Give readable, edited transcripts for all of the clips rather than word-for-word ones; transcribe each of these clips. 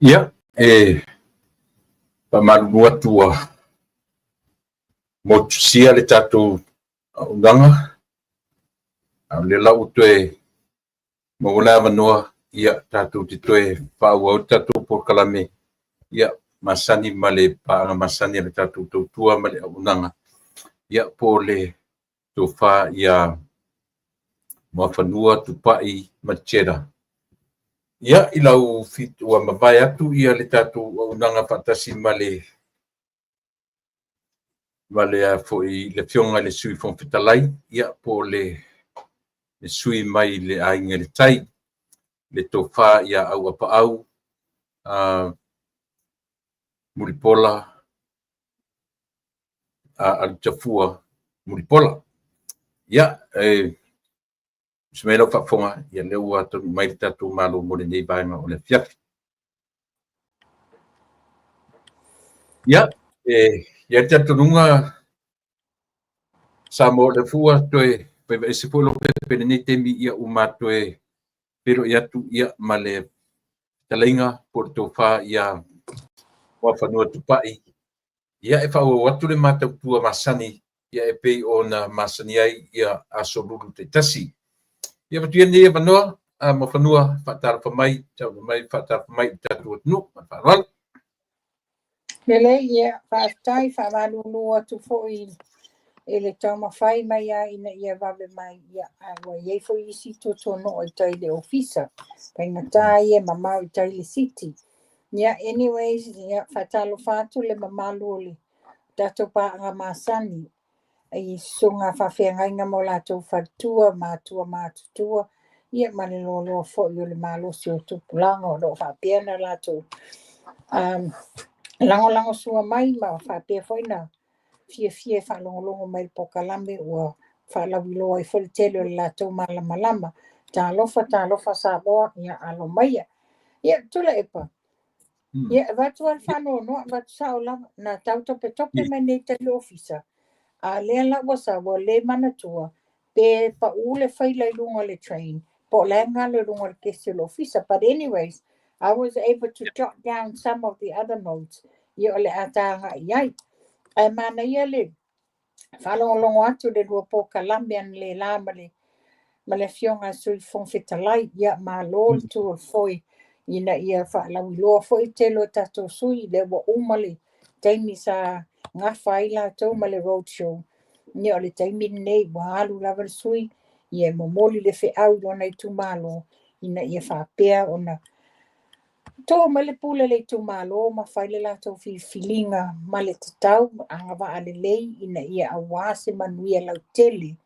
Ia, e faamalulu atu ua motusia le tatou auaunaga, a o lea la ua toe maua le avanoa, ia, tatou te toe faaauau le tatou polokalame, ia, masani ma le paaga masani a le tatou tautua ma le auaunaga, ia, po o le tofa ia Muafanua Tupai Maticheda. Ia, i lau ua mavae atu ia le tatou auaunaga faatasi ma le ma le foi le afioga i le Sui Fofoga Fetalai, ia po o le sui mai le Aiga i le Tai, le tofa ia Auapaau Mulipola Alutafua Mulipola. Ia, e usu mai lau faafofoga, ia lea ua taunuu mai le tatou Malo mo lenei vaega o le afiafi. Ia, e i ai le talitonuga Samoa o lea foi ua toe faiva ese foi Lopepe i lenei taimi, ia ua ma toe feiloai atu ia ma le fetalaiga po o le tofa ia Muafanua Tupai, ia e faaauau atu le ma tautua masani ia e pei ona masani ai ia aso lulu taitasi. Ia avatu ia lenei avanoa a Muafanua, faatalofa mai, tau mai faatalofa mai i le tatou atunuu. Ma le faaaloalo. Lelei, ia, faafetai, faamalulu atu foi i le taumafai mai lava ina ia vave mai, ia, ae ua i ai foi isi tuatuano'a i tai i le ofisa, faigata ia e mamao i tai i le city. Ia, anyways, ia, faatalofa atu le mamalu o le tatou paaga masani i susuga faafeagaiga ma o latou faletua, matua matutua, ia ma le loaloa foi o le malosi o tupulaga o lo o faapea ona latou lagolagosua mai ma faapea foi na fiafia e faalogologo mai i le polokalame ua faalauiloa ai foi le tele o le latou malamalama. Talofa, talofa Samoa, ia alo maia. Ia, Tuilaepa, ia, avatu lava le faanoanoa, avatu sao lava, na tau topetope mai nei tai le ofisa, a lea la ua sau, ua le manatua, pe pau le faila i luga o le train, po o la e galo i luga o le kesi o le ofisa. But anyways, I was able to jot down some of the other notes, ia o le a tāgai ai. Ae manaia le faalogologo atu i le lua polokalame analeila ma le afioga a Sui Fofoga Fetalai. Ia, malo le tu o le foe ina ia faalauiloa foi le tele o tatou sui, lea ua uma le taimi sa gafa ai latou ma le road show. Ia, o le taimi lenei ua alu lava le sui, ia e momoli le feau i lona itumalo ina ia faapea ona to mai le pule le itumalo ma fai le latou filifiliga ma le tatau agavaa lelei ina ia aua se manuia lautele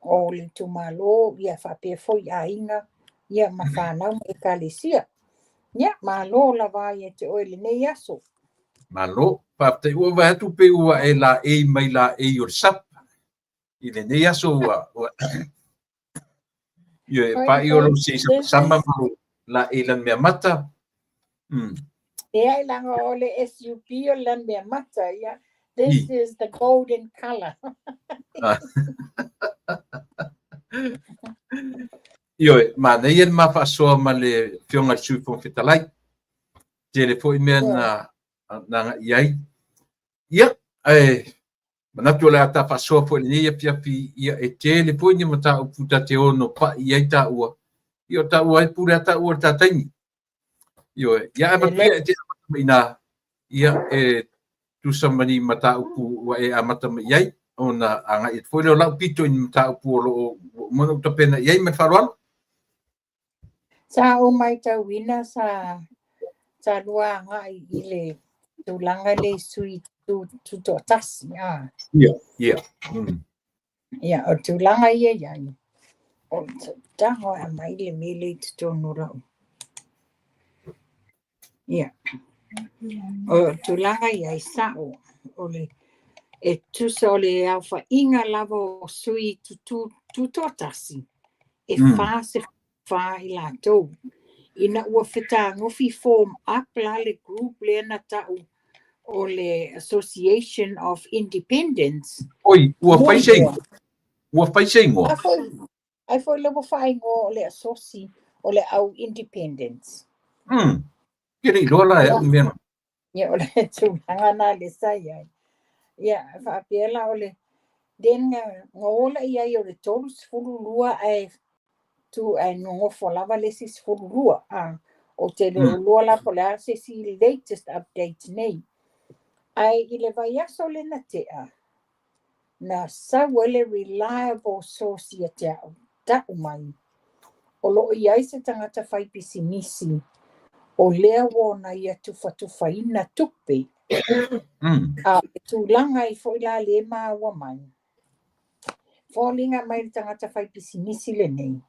o le itumalo, ia faapea foi aiga, ia ma fanau ma ekalesia. Ia, malo lava ia te oe lenei aso. Malo, faafetai. Ua vaai atu pei ua e laei mai laei o le sap i lenei aso ua ia e pa'i o lou seisamasama ma lou laei lanumeamata. Ia, leaga o le SUP o le lanumeamata, ia. This is the golden color. Ioe, manaia le ma faasoa ma le afioga i le Sui Fofoga Fetalai. Tele foi mea na agai ai. Ia, ae manatu o le a ta faasoa foi i lenei afiafi, ia e tele foi ni mataupu ta te ono pa'i i ai taua. Ia o taua ai pule a taua i le ta taimi. Ioe, ia ae avatu ia e te amata mai ina, ia e tusa ma ni mataupu ua e amata mai i ai, ona agai atu foi lea o lau pito i ni mataupu o lo o ua uma ona ou tapena i ai ma le faaaloalo. Sa ou matauina sa lua agai i le tulaga le sui tutoatasi. Ah. Ia, ia. Ia, o le tulaga ia i ai, o le tago e aumai le mea lea i totonu o lau. Ia, o le tulaga i ai sao, o le e tusa o le aofaiga lava o sui tutoatasi, e 44 i latou. Ina ua fetagofi form up la le group lea na tau o le Association of Independents. Oi, ua fai se igoa. Ua fai se igoa. Ai foi le ua faaigoa o le Asosi o le au independents. Ke le iloa la e au mea. Ia, o le tulaga na le sa i ai. Ia, faapea la o le, then na ola i ai o le 32 ae tu ae nonofo lava le isi 12. A, o te le o lua la po le a se isi latest update nei. Ae i le vaiaso le na tea, na sau ai le reliable source ia te au, ta'u mai, o lo o i ai se tagata fai pisinisi, o lea ua ona ia tufatufaina tupe. A o le tulaga ai foi la le maua mai, foliga mai le tagata fai pisinisi lenei,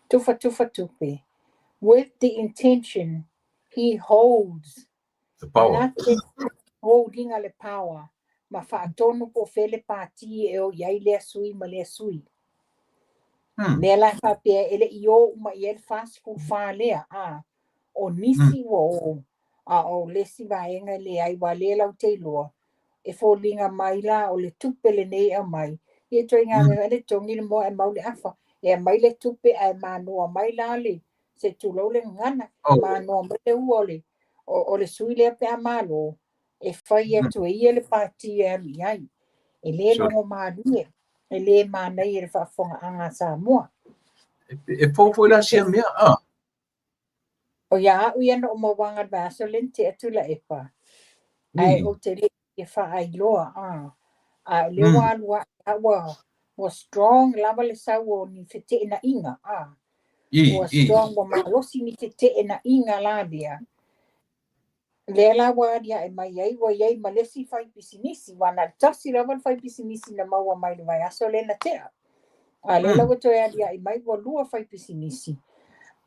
tufatufa tupe, with the intention he holds the power. Na te holding le power ma faatonu po o fea le pati e o i ai lea sui ma lea sui. Lea la faapea e le i o uma i ai le 44 lea, a o nisi ua o, a o le isi vaega e leai, ua lea lau te iloa, e foliga mai la o le tupe lenei e aumai, ia ituaiga mea le togi le moa e mau le afa, e aumai le tupe ae manoa mai la le, se tulou le gagana, manoa mai le ua o le sui lea pe a malo, e fai atu e ia le pati e alu i ai. E le logo malie, e le manaia i le faafofogaaga a Samoa. E fou foi la sia mea, a? O ia au ia na o mauaga le vaiaso le na tea Tuilaepa. Ae ou te le i faailoa, a. A o lea ua alu ae a ua strong lava le sau o ni feteenaiga, a. Ua strong, ua malosi ni feteenaiga la lea. Lea la ua aliae mai ai, ua i ai ma le isi fai pisinisi, ua na o le tasi lava le fai pisinisi na maua mai le vaiaso lea na tea. A lea la ua toe aliae mai ua lua fai pisinisi.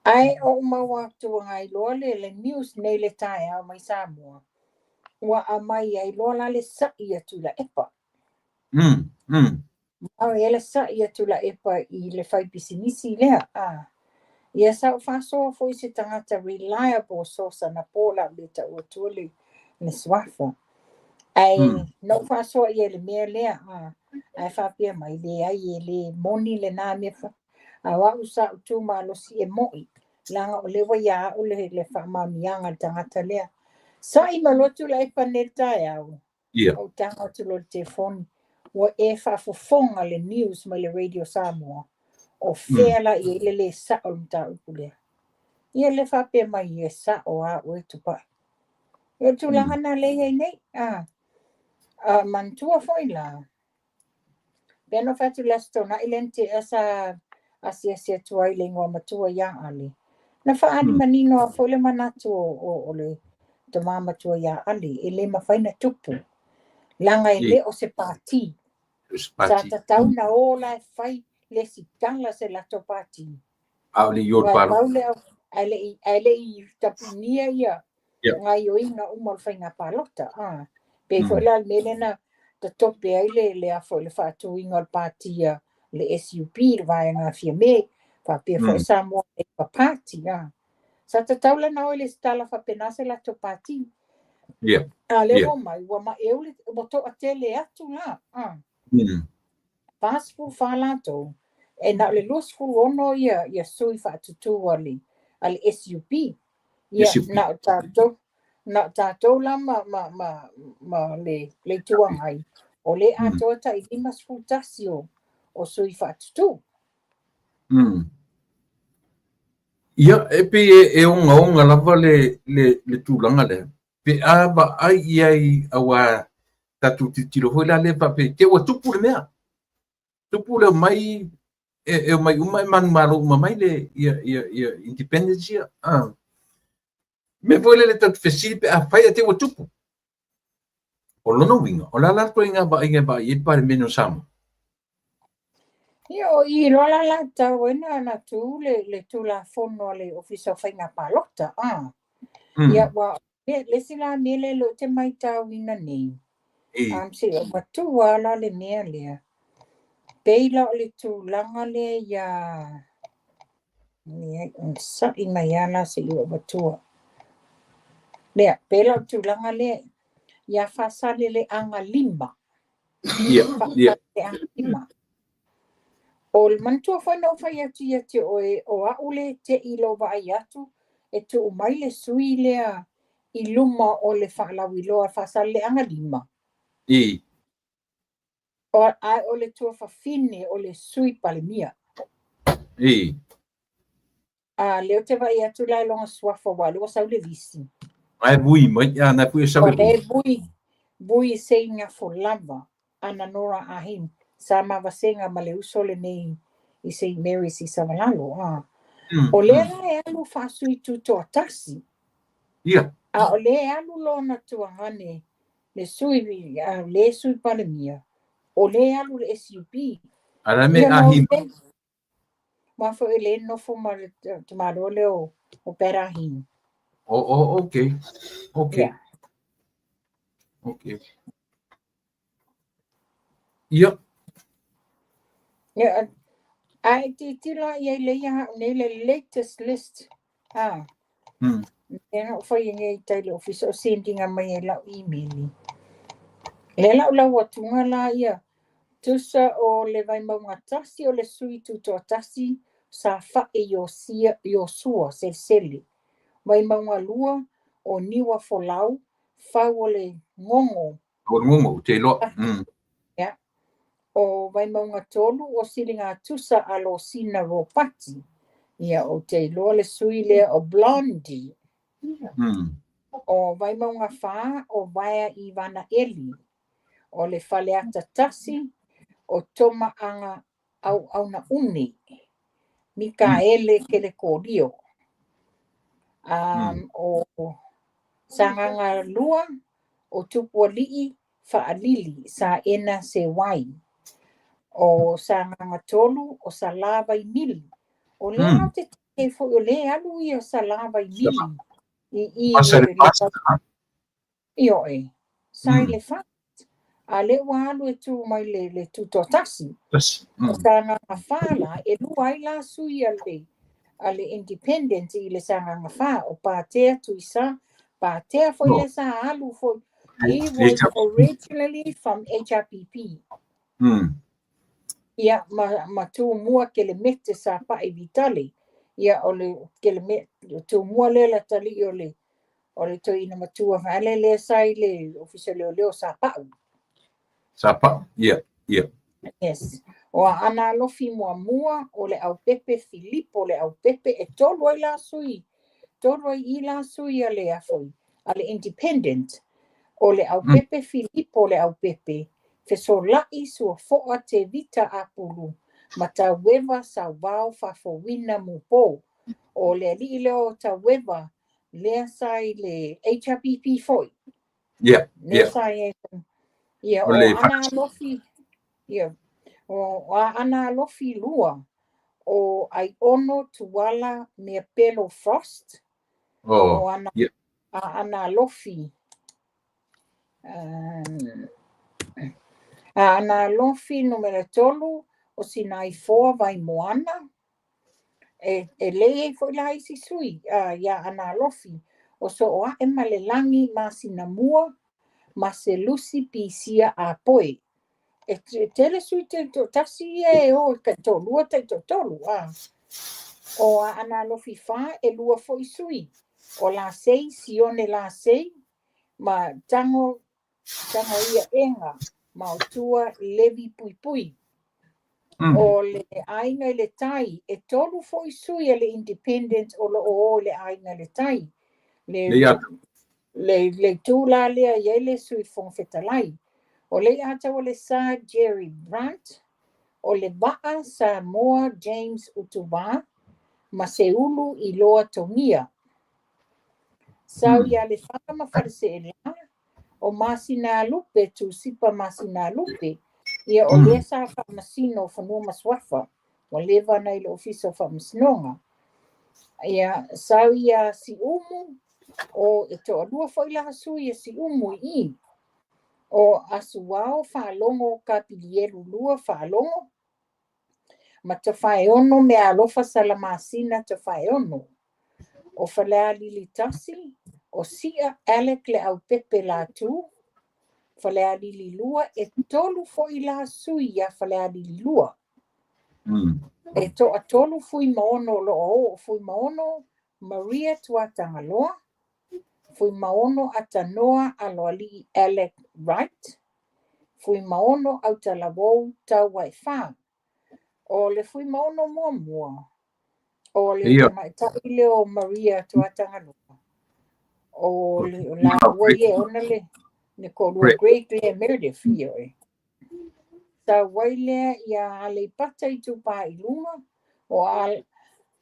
Ae ou maua atu iloa le news nei le taeao mai Samoa, ua aumai ai loa la le sa'i a Tuilaepa. Mau e le sa'i a Tuilaepa i le fai pisinisi lea. A. Ia sa ou faasoa foi se tagata reliable source na po la le ta'u atua le suafa. Ae na ou faasoa i ai le mea lea. A. Ae faapea mai leai e le moni lena mea fa. A o au sa ou tu malosi e mo'i. Leaga o lea ua ia au le faamaoniaga le tagata lea. Sa'i ma loa Tuilaepa nei le taeao. Ou tago atu loa i le telefoni. Ua e faafofoga le news mai le Radio Samoa. O fea la i ai le le sa'o o le mataupu lea. Ia le faapea mai e sa'o a oe Tupai. O le tulaga na lea i ai nei. A, a manatua foi la, pe na fai atu le Aso Toonai lea na tea sa asiasi atu ai le igoa matua ia Ale. Na faaali manino a foi le manatu o le tama matua ia Ale, e le mafai na tupu. Leaga e le o se pati. Sa tatau na o la e fai le sitala se latou pati. A o le i o le palota. Pau le ae le i tapunia ia gaioiga uma o le faiga palota. A, pe foi la le mea lea na tatope ai le a foi le faatuina o le pati a le SUP, le vaega a Fiame, faapea foi Samoa Labour Party. A. Sa tatau la na o i le sitala faapena se latou pati. A lea ua mai, ua maeu le, ua toatele atu la. A. 44 latou, e na o le 26 ia sui faatutu a le SUP. Ia, na o tatou, na o tatou la ma le Itu Agai, o le atoa tai 51 o sui faatutu. Ia, e pei e ogaoga lava le tulaga lea. Pe a vaai i ai aua tatou tilotilo foi la lea faapea te ua tupu le mea. Tupu le omai e omai uma e manumalo uma mai le ia ia ia independence ia. Ah. Mea foi lele tatou fesili pe afai e te ua tupu. O lona uiga, o le a la le ituaiga vaaiga e vaai ai le Palemene o Samoa? Ia, o i loa la la tau ai na tu le Tulafono a le Ofisa o Faiga Palota. Ah. Ia, ua le isi la mea lea lea ou te matauina nei. Se i ou matua la le mea lea. Pei la o le tulaga lea ia leai, sa'i mai lava la se i ou matua. Lea, pei la o le tulaga lea ia Faasaleleaga 5. Ia, ia. Faasaleleaga 5. O le manatua foi na ou fai atu ia te oe, o a'u le te'i i lou vaai atu e tuu mai le sui lea i luma o le faalauiloa a Faasaleleaga 5. Ae o le tuafafine o le Sui Palemia. A lea ou te vaai atu la i lona suafa aua o lea ua sau le lisi. Ae vui mai, a na foi e sau le vui. O le vui, vui Seigafolava, Ana Nora Ah Hing, sa ma vasega ma le uso lenei i St. Mary's i Savalalo. A. O lea la e alu faasui tutoatasi. A o lea e alu lona tuagane le sui, le Sui Palemia, o lea e alu le SUP. A la me Ah Hing. Ma foi o lea e nofo ma le tamaloa lea o Pat Ah Hing. Oh, okay. Okay. Yeah. Okay. Ia. Yeah, a e tilotilo i ai le ia ha'u nei le latest list. Ah. Lea na ou faia nei i tai i le ofisa o sendinga mai ai lau email. Lea la o lau atuga la ia tusa o le Vaimauga 1 o le sui tutoatasi sa fa'e Iosia Iosua Selesele. Vaimauga 2 o Niua Folau fau o le Gogo. O le Gogo, te iloa. Ia. O Vaimauga 3 o Siligatusa Alosina Ropati. Ia, ou te iloa le sui lea o Blondie. O Vaimauga 4 o Vaea Ivana Eli. O le Faleata 1 o Toma Aga Auaunauni. Mikaele Kelekolio. O Sagaga 2 o Tupuali'i Fa'alili Saena Sewai. O Sagaga 3 o Salā Vaimili. O lea la te tei foi o lea e alu ia Salā Vaimili i Masa le pasa. Ioe, sa i le FAST. A lea ua alu e tu mai le tutoatasi. O Sagaga 4 la, e lua ai la sui a le Independent i le Sagaga 4, o Patea Tuisa, Patea foi le sa alu foi. He was originally from HRPP. Ia, ma Tumua Kelemete sa pa'i Vitale. Ia, o le Kelemete, Tumua lea le atalii o le toeaina matua vaele lea sa i le ofisa leoleo sa pa'u. Sa pa'u, ia, ia. Yes. O Aana Alofi muamua o le Aupepe Filipo le Aupepe e tolu ai la sui, tolu ai i la sui a le afoi, a le Independent. O le Aupepe Filipo le Aupepe, Fesola'i Suafo'a Tevita Apulu, ma Taueva Sauvao Faafouina Mupo. O le alii lea o Taueva, lea sa i le HRPP foi. Lea sa i ai. Ia, o Aana Alofi, ia, o Aana Alofi 2, o Aiono Tuala Meapelo Frost. O Aana Alofi. Aana Alofi numera 3, o Sinai Foa Vaimoana. E lei ai foi la isi sui ia Aana Alofi. O So'oa'e ma le Lagi Masinamua, ma se Lusi Pisia Apoe. E tele sui te tasi ia e o e taitoalua taitoatolu. O Aana Alofi 4 e lua foi sui. O Lasei Sione Lasei ma Tango Tango ia Ega ma o Tua Levi Puipui. O le Aiga i le Tai, e tolu foi sui a le Independent o loo o i le Aiga i le Tai. Le itu la lea i ai le Sui Fofoga Fetalai. O le Aiataua le Sa Jerry Grant, o le Vaa Samoa James Utuvā, ma Seulu Iloa Togia. Sau ia Lefaga ma Faleseela, o Masinalupe, Tusipa Masinalupe, ia o lea sa faamasino o fanua ma suafa, ua leva na i le ofisa o faamasinoga. Ia, sau ia Siumu, o e toalua foi la sui e Siumu i i. O Asuao Faalogo Kapilielu 2 Faalogo, ma Tafaeono Meaalofa Salamasina Tafaeono. O Falealili 1, o Sia Alec le Aupepe Latu, Falealili 2, e tolu foi la sui ia Falealili 2. E toatolu Fuimaono o lo o o Fuimaono Maria Tuatagaloa, Fuimaono Atanoa Aloalii Alec Wright, Fuimaono Autalavou Tauaefā. O le Fuimaono muamua, o le tamaitai lea o Maria Tuatagaloa. O le lāua ia e ona le toalua Greg lea Meredith, ioe. Sau ai lea ia Aleipata Itupa i Luga, o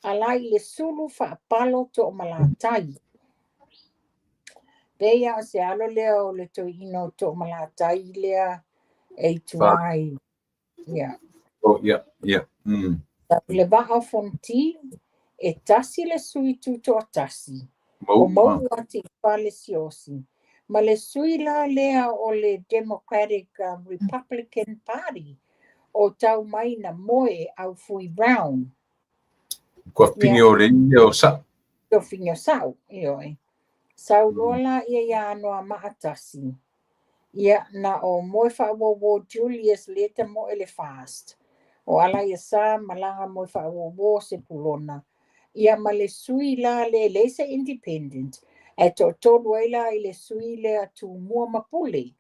Alailesulu Faapalo Toomalatai. Pei a o se alo lea o le toeaina o Toomalatai lea e i tua i. Yeah. Oh, yeah. Le Vaa o Fonoti, e tasi le sui tutoatasi. O Mauu Atiifale Siaosi. Ma le sui la lea o le Democratic Republican Party o tau mai na Moe au Fui Brown. Kua pini o le ia o sa. Kua pini o sau, ioe. Sau loa la ia ia Anoamaa 1. Ia na o Moe Faauouo Julius Leta Moe le Fast. O ala ia sa malaga Moe Faauouo Sepulona. Ia ma le sui la le le se independent. E toatolu ai la i le sui lea Tumua ma Pule.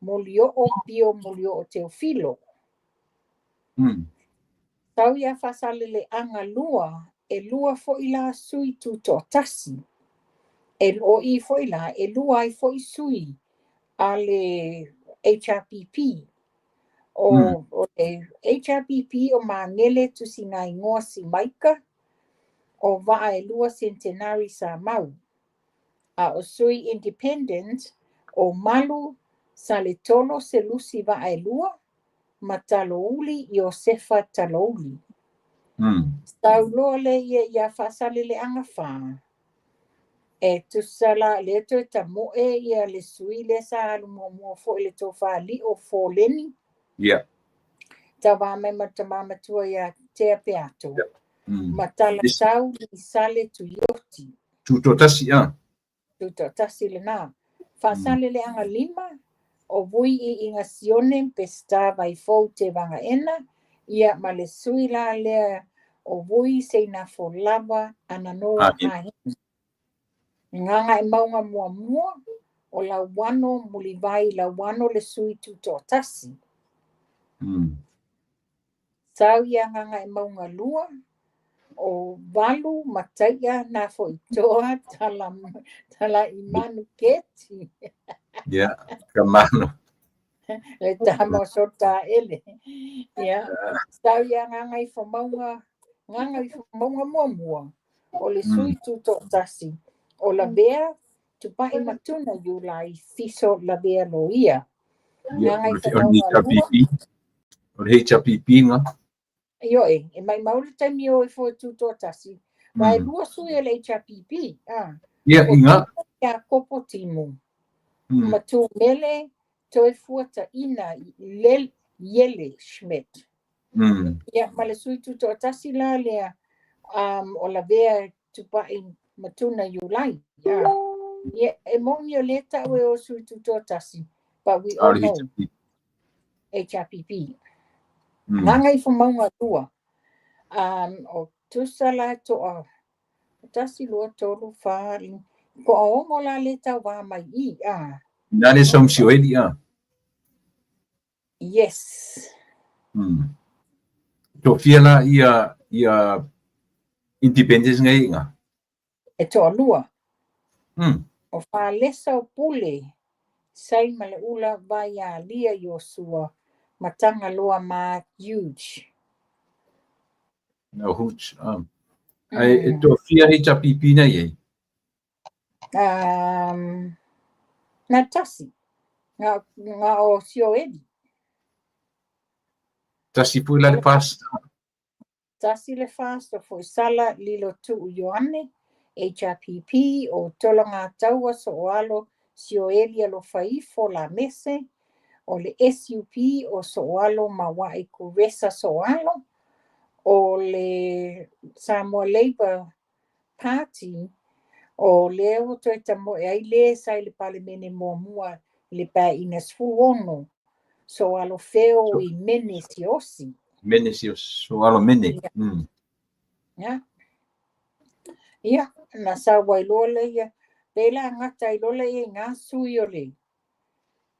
Molioo Pio Molioo Teofilo. Sau ia Faasaleleaga 2, e lua foi la sui tutoatasi. E o i foi la, e lua ai foi sui a le HRPP. O le HRPP o Magele Tusigaingoa Simaika, o Vaa e lua Centenary Sa Mau. A o sui independent o Malu Saletolo Selusi Vaa e lua, ma Talouli Iosefa Talouli. Sau loa le ia ia Faasaleleaga 4. E tusa la le toe tamoe ia le sui le sa alu muamua foi le tofa lio Fōleni. Tau mai ma tama matua ia Tea Peato. Ma Talatau i Sale Tuioti. Tutoatasi a. Tutoatasi lena. Faasaleleaga 5, o Vui i Inga Sione Peseta Vaifou Te Vagaena, ia ma le sui la lea o Vui Seinafo Lava Ananoa Ahina. Gagaemauga 1, o Lauano Mulivai Lauano le sui tutoatasi. Sau ia Gagaemauga 2, o Valu Mataia na Foitoa tala i Manu Keti. Yeah, kamano. Le tama o sota ele. Yeah. Sau ia Gagaifomauga 1, o le sui tutoatasi. O Lavea Tupai Matuna Iulai Fiso Lavea Loia. Gagaifomauga 2. O le HRPP nga. Ioe, e mai mau le taimi o e fo tutoatasi. Wa e lua sui o le HRPP. Ia, inga. Ia Kopo Timu. Ma Tumele Toe Fuata Ina Iele Schmidt. Ia, ma le sui tutoatasi la lea o Lavea Tupai Matuna Iulai. Ia, e moni o le tau e o sui tutoatasi. But we all know HRPP. Gagaifomauga 2. O tusa la toa 1, 2, 3, 4, ko ongo la le tau wā mai i. Nā le saum sioeli a. Yes. Tō fia la ia independence ngai inga? E toa lua. O Whalesa o Pule, sai ma le ula vai a lia Iosua, matanga loa Mark Huge. No, Huge. Ai, e tō fia HRPP nei ei? Nā tasi. Ngā o Sioeli. Tasi pui la le fast. Tasi le fast o Foisala Lilo Tuu Ioane, HRPP o Tola Ngā Taua So'oalo Sioeli Alofaifo La Mese, o le SUP o So'oalo Mawai Kuresa So'oalo, o le Samoa Labour Party, o leo toe tamoe ai le sai le palemene muamua le paeaiga 16, So'oalo Feo i Mene Siaosi. Mene si o so alo mene. Ia. Ia. Ia, na sau ai loa lea ia, pei la gata ai loa lea i iga sui o le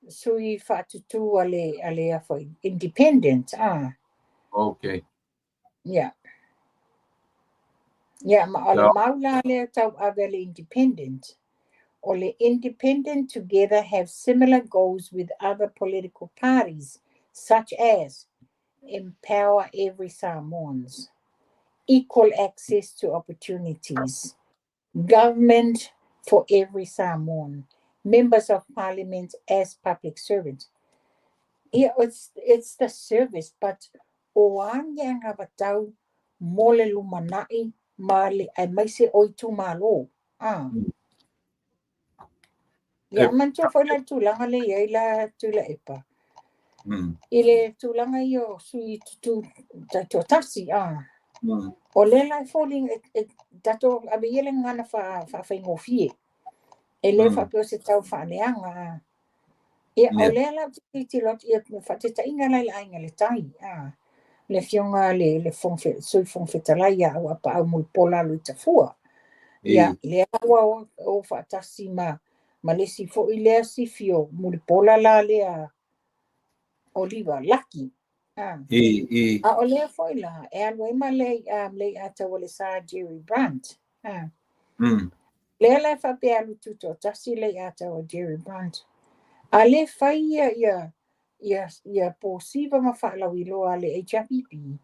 sui faatutu a le a foi independent a. Okay. Ia. Ia, ma o le mau la lea tauave a le independent. O le independent together have similar goals with other political parties such as empower every Samoans, equal access to opportunities, government for every Samoan, members of parliament as public servants. Ia, it's the service, but o a ni anavatau mo le lumanai ma le aemaise o itumalo. Ah. Ia, manatua foi la le tulaga lea e i ai la Tuilaepa. I le tulaga ia o sui tutū taitoatasi, ah. O lea la e foliga, e tatou ave ia le gagana faafaigofie. E le faapea o se tau faaleaga. Ah. Ia, o lea la ou te tilotilo atu, ia, faataitaiga la i le Aiga i le Tai, ah. Le afioga le Sui Fofoga Fetalai ia Auapaau Mulipola Aloitafua. Ia, lea ua o faatasi ma le isi foi lea sifi o Mulipola la lea Oliva Laki. Ah. A o lea foi la, e alu ai ma le Leiataualesa Jerry Brunt. Ah. Lea la e faapea alu tutoatasi Leiataua Jerry Brunt. A le fai ia ia ia ia posiva ma faalauiloa a le HRPP,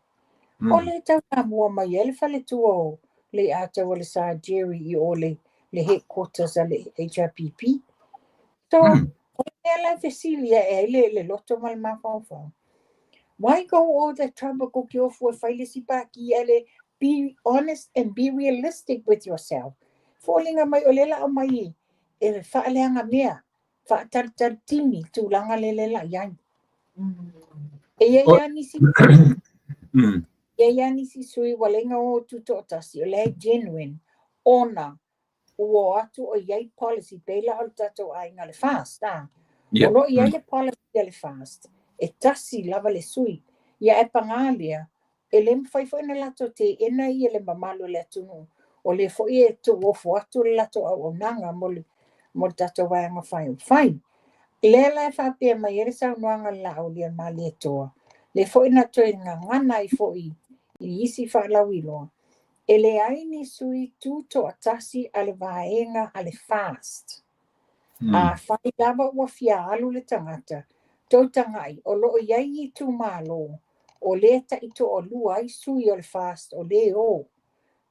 o le taulamua mai ai le faletua o Leiataualesa Jerry i o le le headquarters a le HRPP. So, o le mea la e fesili ae ai le loto ma le mafaufau. Why go all the trouble ko ke ofu e fai le isi pāti ae le be honest and be realistic with yourself. Foliga mai o lea la aumai e faaleaga mea, faatalitali tini tulaga lele la i ai. E i ai lava nisi e i ai lava nisi sui ua leai na o tutoatasi, o lea e genuine ona ua o atu o i ai policy, pei la o le tatou aiga le FAST, a. O lo o i ai le policy a le FAST, e tasi lava le sui. Ia ae paga lea, e le mafai foi ona latou teena ia le mamalu o le atunuu, o lea foi e tuuofo atu le latou auaunaga mo le mo le tatou Vaega Faaupufai. Lea la e faapea mai ai le saunoaga a le Laaulialemalietoa, lea foi na toe gagana ai foi i isi faalauiloa, e leai ni sui tutoatasi a le vaega a le FAST. Afai lava ua fia alu le tagata, tou tagai, o lo o i ai itumalo o lea taitoalua ai sui o le FAST o lea o.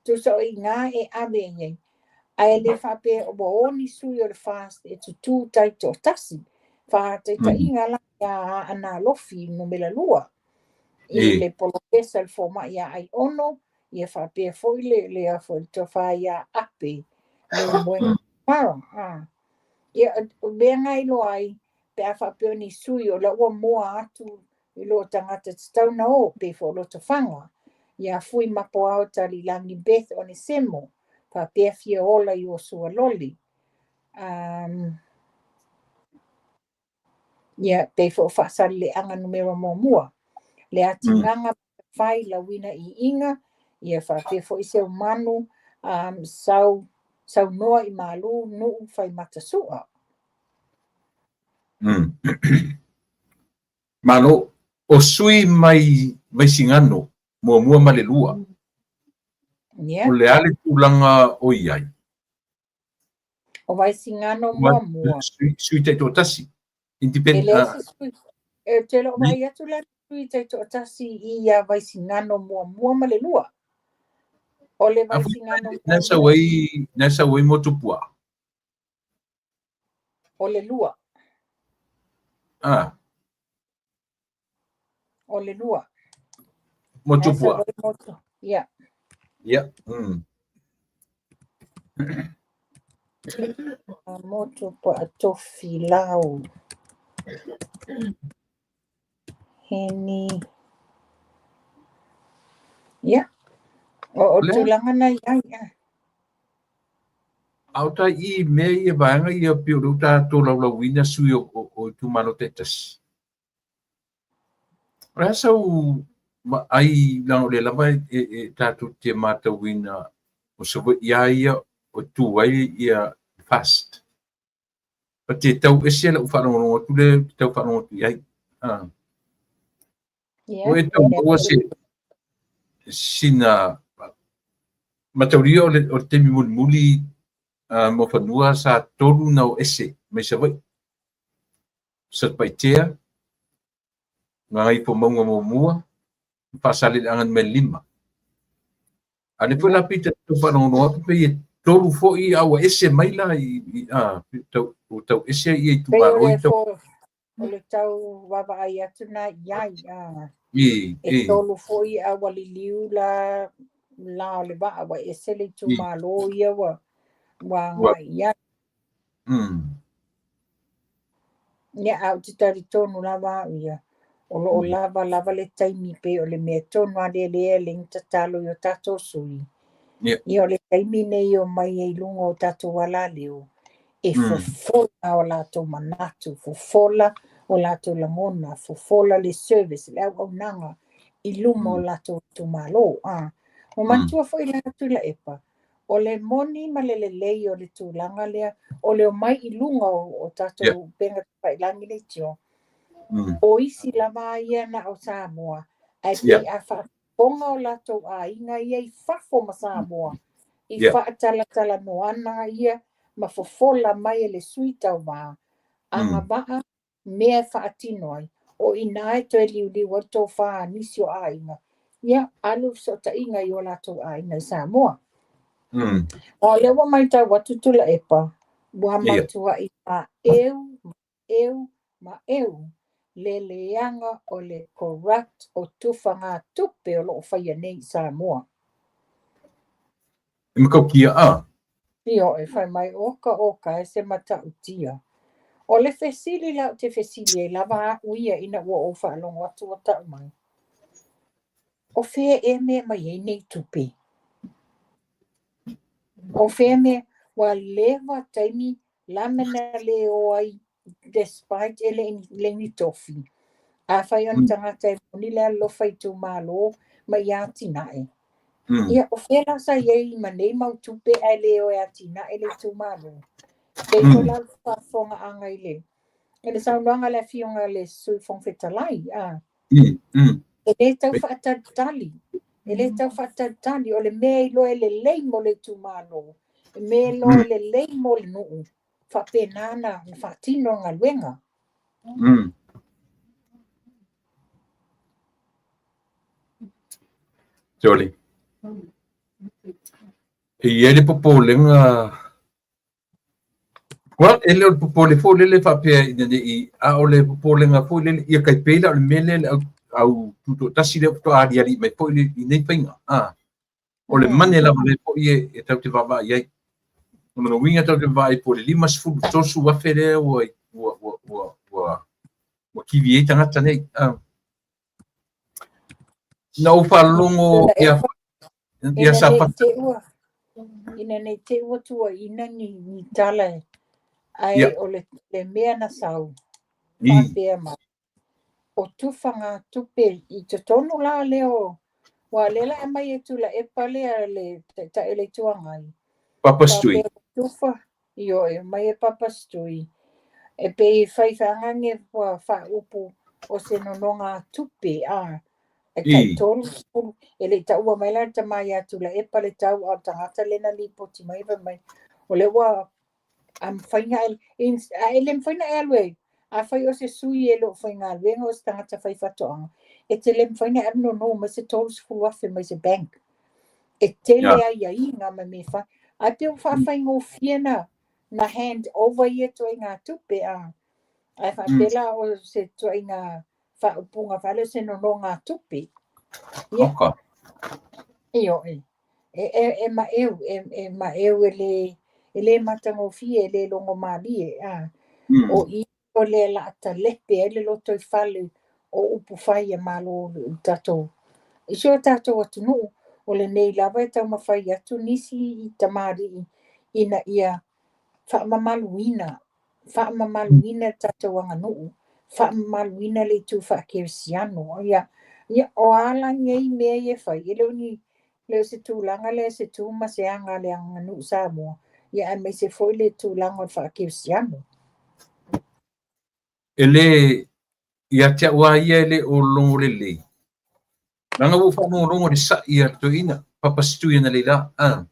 Tusa o i ina e ave i ai, ae le faapea ua o ni sui o le FAST e tutū taitoatasi. Faataitaiga la ia Aana Alofi numera 2 i le polofesa le fomai ia Aiono, ia faapea foi le le a foi le tofa ia Ape Leulumoega Mara. Ah. Ia, o mea na iloa ai, pe a faapea o ni sui o la ua moa atu i lo tagata tatau na o, pei foi o Lotofaga, ia Fuimapuao Talilagi Beth Onesemo, faapea fia ola i Iosua Loli. Ia, pei foi o Faasalileaga numera 1. Le atinaga fai lauina i iga, ia faapea foi Seumanu, sau saunoa i Malu, Nuu, Faimata Sua. Malo, o sui mai Vaisigano 1 ma le 2. Yeah. O le a le tulaga o i ai? O Vaisigano 1. Sui taitoatasi. E Independent. leai se sui, e te le o vaai atu la sui taitoatasi i ia Vaisigano 1 ma le 2. O le Vaisigano Na sau ai, na sau ai Motupuaa. O le 2. Ah. O le 2. Motupuaa. Ia. Ia. Motupuaa Tofilau. Heni. Ia. O tulaga na i ai. A o tai i mea ia vaega ia pei o lea ua tatou laulauina sui o itumalo taitasi. O le a sau vaai leaga o lea lava e tatou te matauina o Savaii lava ia o tu ai ia FAST. But e tau ese lau faalogologo atu lea ou te tau faalogo atu i ai. Ia, O e tau maua se sina mataulia o le taimi mulimuli Muafanua sa tolu na o ese mai Savaii. Satupaitea, Gagaifomauga muamua, ma Faasaleleaga numera 5. A o lea foi la pei ta tau faalogologo atu pei e tolu foi a ua ese mai la i tau, ua tau ese ia Pei o itumalo le i tau. O le tau vaavaai atu na i ai, e tolu foi a ua liliu la la o le vaa ua ese le itumalo ia ua agai i ai. Ia, ae ou te talitonu lava au ia, o lo o lava lava le taimi pei o le mea tonu lava lea lea e ala ai ona tatalo i o tatou sui. Ia o le taimi nei o mai ai i luga o tatou alaleo, e fofola o latou manatu, fofola o latou lagona, fofola le service, le auaunaga i luma o latou itumalo. Ua manatua foi la Tuilaepa, o le moni ma le lelei o le tulaga lea, o le omai i luga o tatou upega tafailagi leitio, o isi lava ia na o Samoa, ae pei a faafofoga o latou aiga ia i fafo ma Samoa, i faatalatalanoaga ia ma fofola mai e le sui tauva, agavaa mea e faatino ai, o i ina e toe liuliu ai le tofa a nisi o aiga, ia alu i fesootaiga i o latou aiga i Samoa. O lea ua matau atu Tuilaepa, ua matuai maeu, maeu, maeu le leaga o le corrupt o tufagatupe o lo o faia nei i Samoa. E matautia a? Ioe, fai mai oka oka e se matautia. O le fesili la ou te fesili ai lava au ia ina ua ou faalogo atu ua tau mai. O fea ea mea mai ai nei tupe? O fea mea ua leva taimi la mea na le o ai despite e le ni tofi. Afai o ni tagata e moni le alolofa i itumalo ma i atinae. Ia, o fea la sa i ai ma nei mau tupe ae le o e atinae le itumalo? Pei foi la o le faafofogaaga i le saunoaga a le afioga i le Sui Fofoga Fetalai. E le tau faatalitali, e le tau faatalitali, o le mea e iloa e lelei mo le itumalo, e mea e iloa e lelei mo le nuu, faapena na faatino le galuega. Sorry. E i ai le popolega. Well, e le o le popole foi lele faapea ina ne i, a o le popolega foi lele, ia tai pei la o le mea lea le au tutoatasi lea faatoa aliali mai foi i nei faiga. O le mane lava lea foi e tatou te vaavaai i ai. O lona uiga tatou te vaavaai po o le 50, 30,000 lea ua kivi ai tagata nei. Na ou faalogo ia ia Ina sa nei fa te ua ina nei te ua tuuaiina ni tala ae o le mea na sau faapea mai o tufagatupe i totonu la lea o aua o lea la e aumai e Tuilaepa lea le Taitai o le Itu Agai Papa faapea Stui. ua tufa ioe aumai e Papa Stui e pei e fai faaagage ua faaupu o se nonogatupe e tai 30 e le i taua mai la le tama ia Tuilaepa le tau a o le tagata lea na lipoti mai fai mai o lea ua a mafai na a e le mafai na e alu e afai o se sui e le o faigaluega o se tagata fai faatoaga e te le mafai na e alu nono mai se 30,000 mai se bank e tele aiaiga ma mea fai ae pei ua faafaigofie na hand over ia ituaiga tupe ae faapea la o se ituaiga faaupuga faale o se nonogatupe. Ia. Ioe. E maeu, e maeu e le matagofie, e le logomalie. O i o lea o le a talepe ai le lotoifale o upu fai a Malo i tatou, i si o tatou atunuu. O lenei lava e taumafai atu nisi i tamalii ina ia faamamaluina, faamamaluina le tatou aganuu, faamamaluina le itu faakerisiano. Ia, Ia, o a la nei mea ia e fai, e le o ni le o se tulaga lea se tu ma se aga a le aganuu Samoa, ia aemaise foi le tulaga o le faakerisiano. E le, ia te au lava ia e le o logo lelei. Leaga ua ou faalogologo i le sa'i a le toeaina, Papa Setui analeila, a.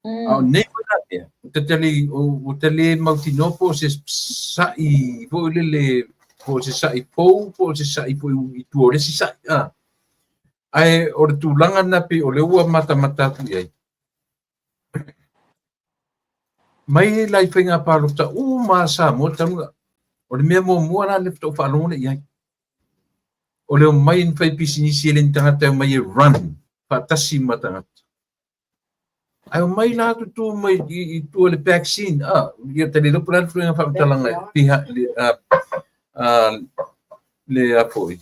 A o nei foi la mea, ua ta le mautinoa po o se sa'i foi lele, po o se sa'i fou, po o se sa'i foi i tua o le isi sa'i, a. Ae o le tulaga lena pei o lea ua matamata atu i ai. Mai la i faiga palota uma a Samoa talu ona, o le mea muamua la lea faatoa ou faalogo lea i ai. O le omai ni fai pisinisi e le ni tagata e omai e run faatasi ma tagata. Ae omai la tutu mai i tua le back scene. Ah, ia ta le iloa po o le a le faiga faamatalaga piha le le a foi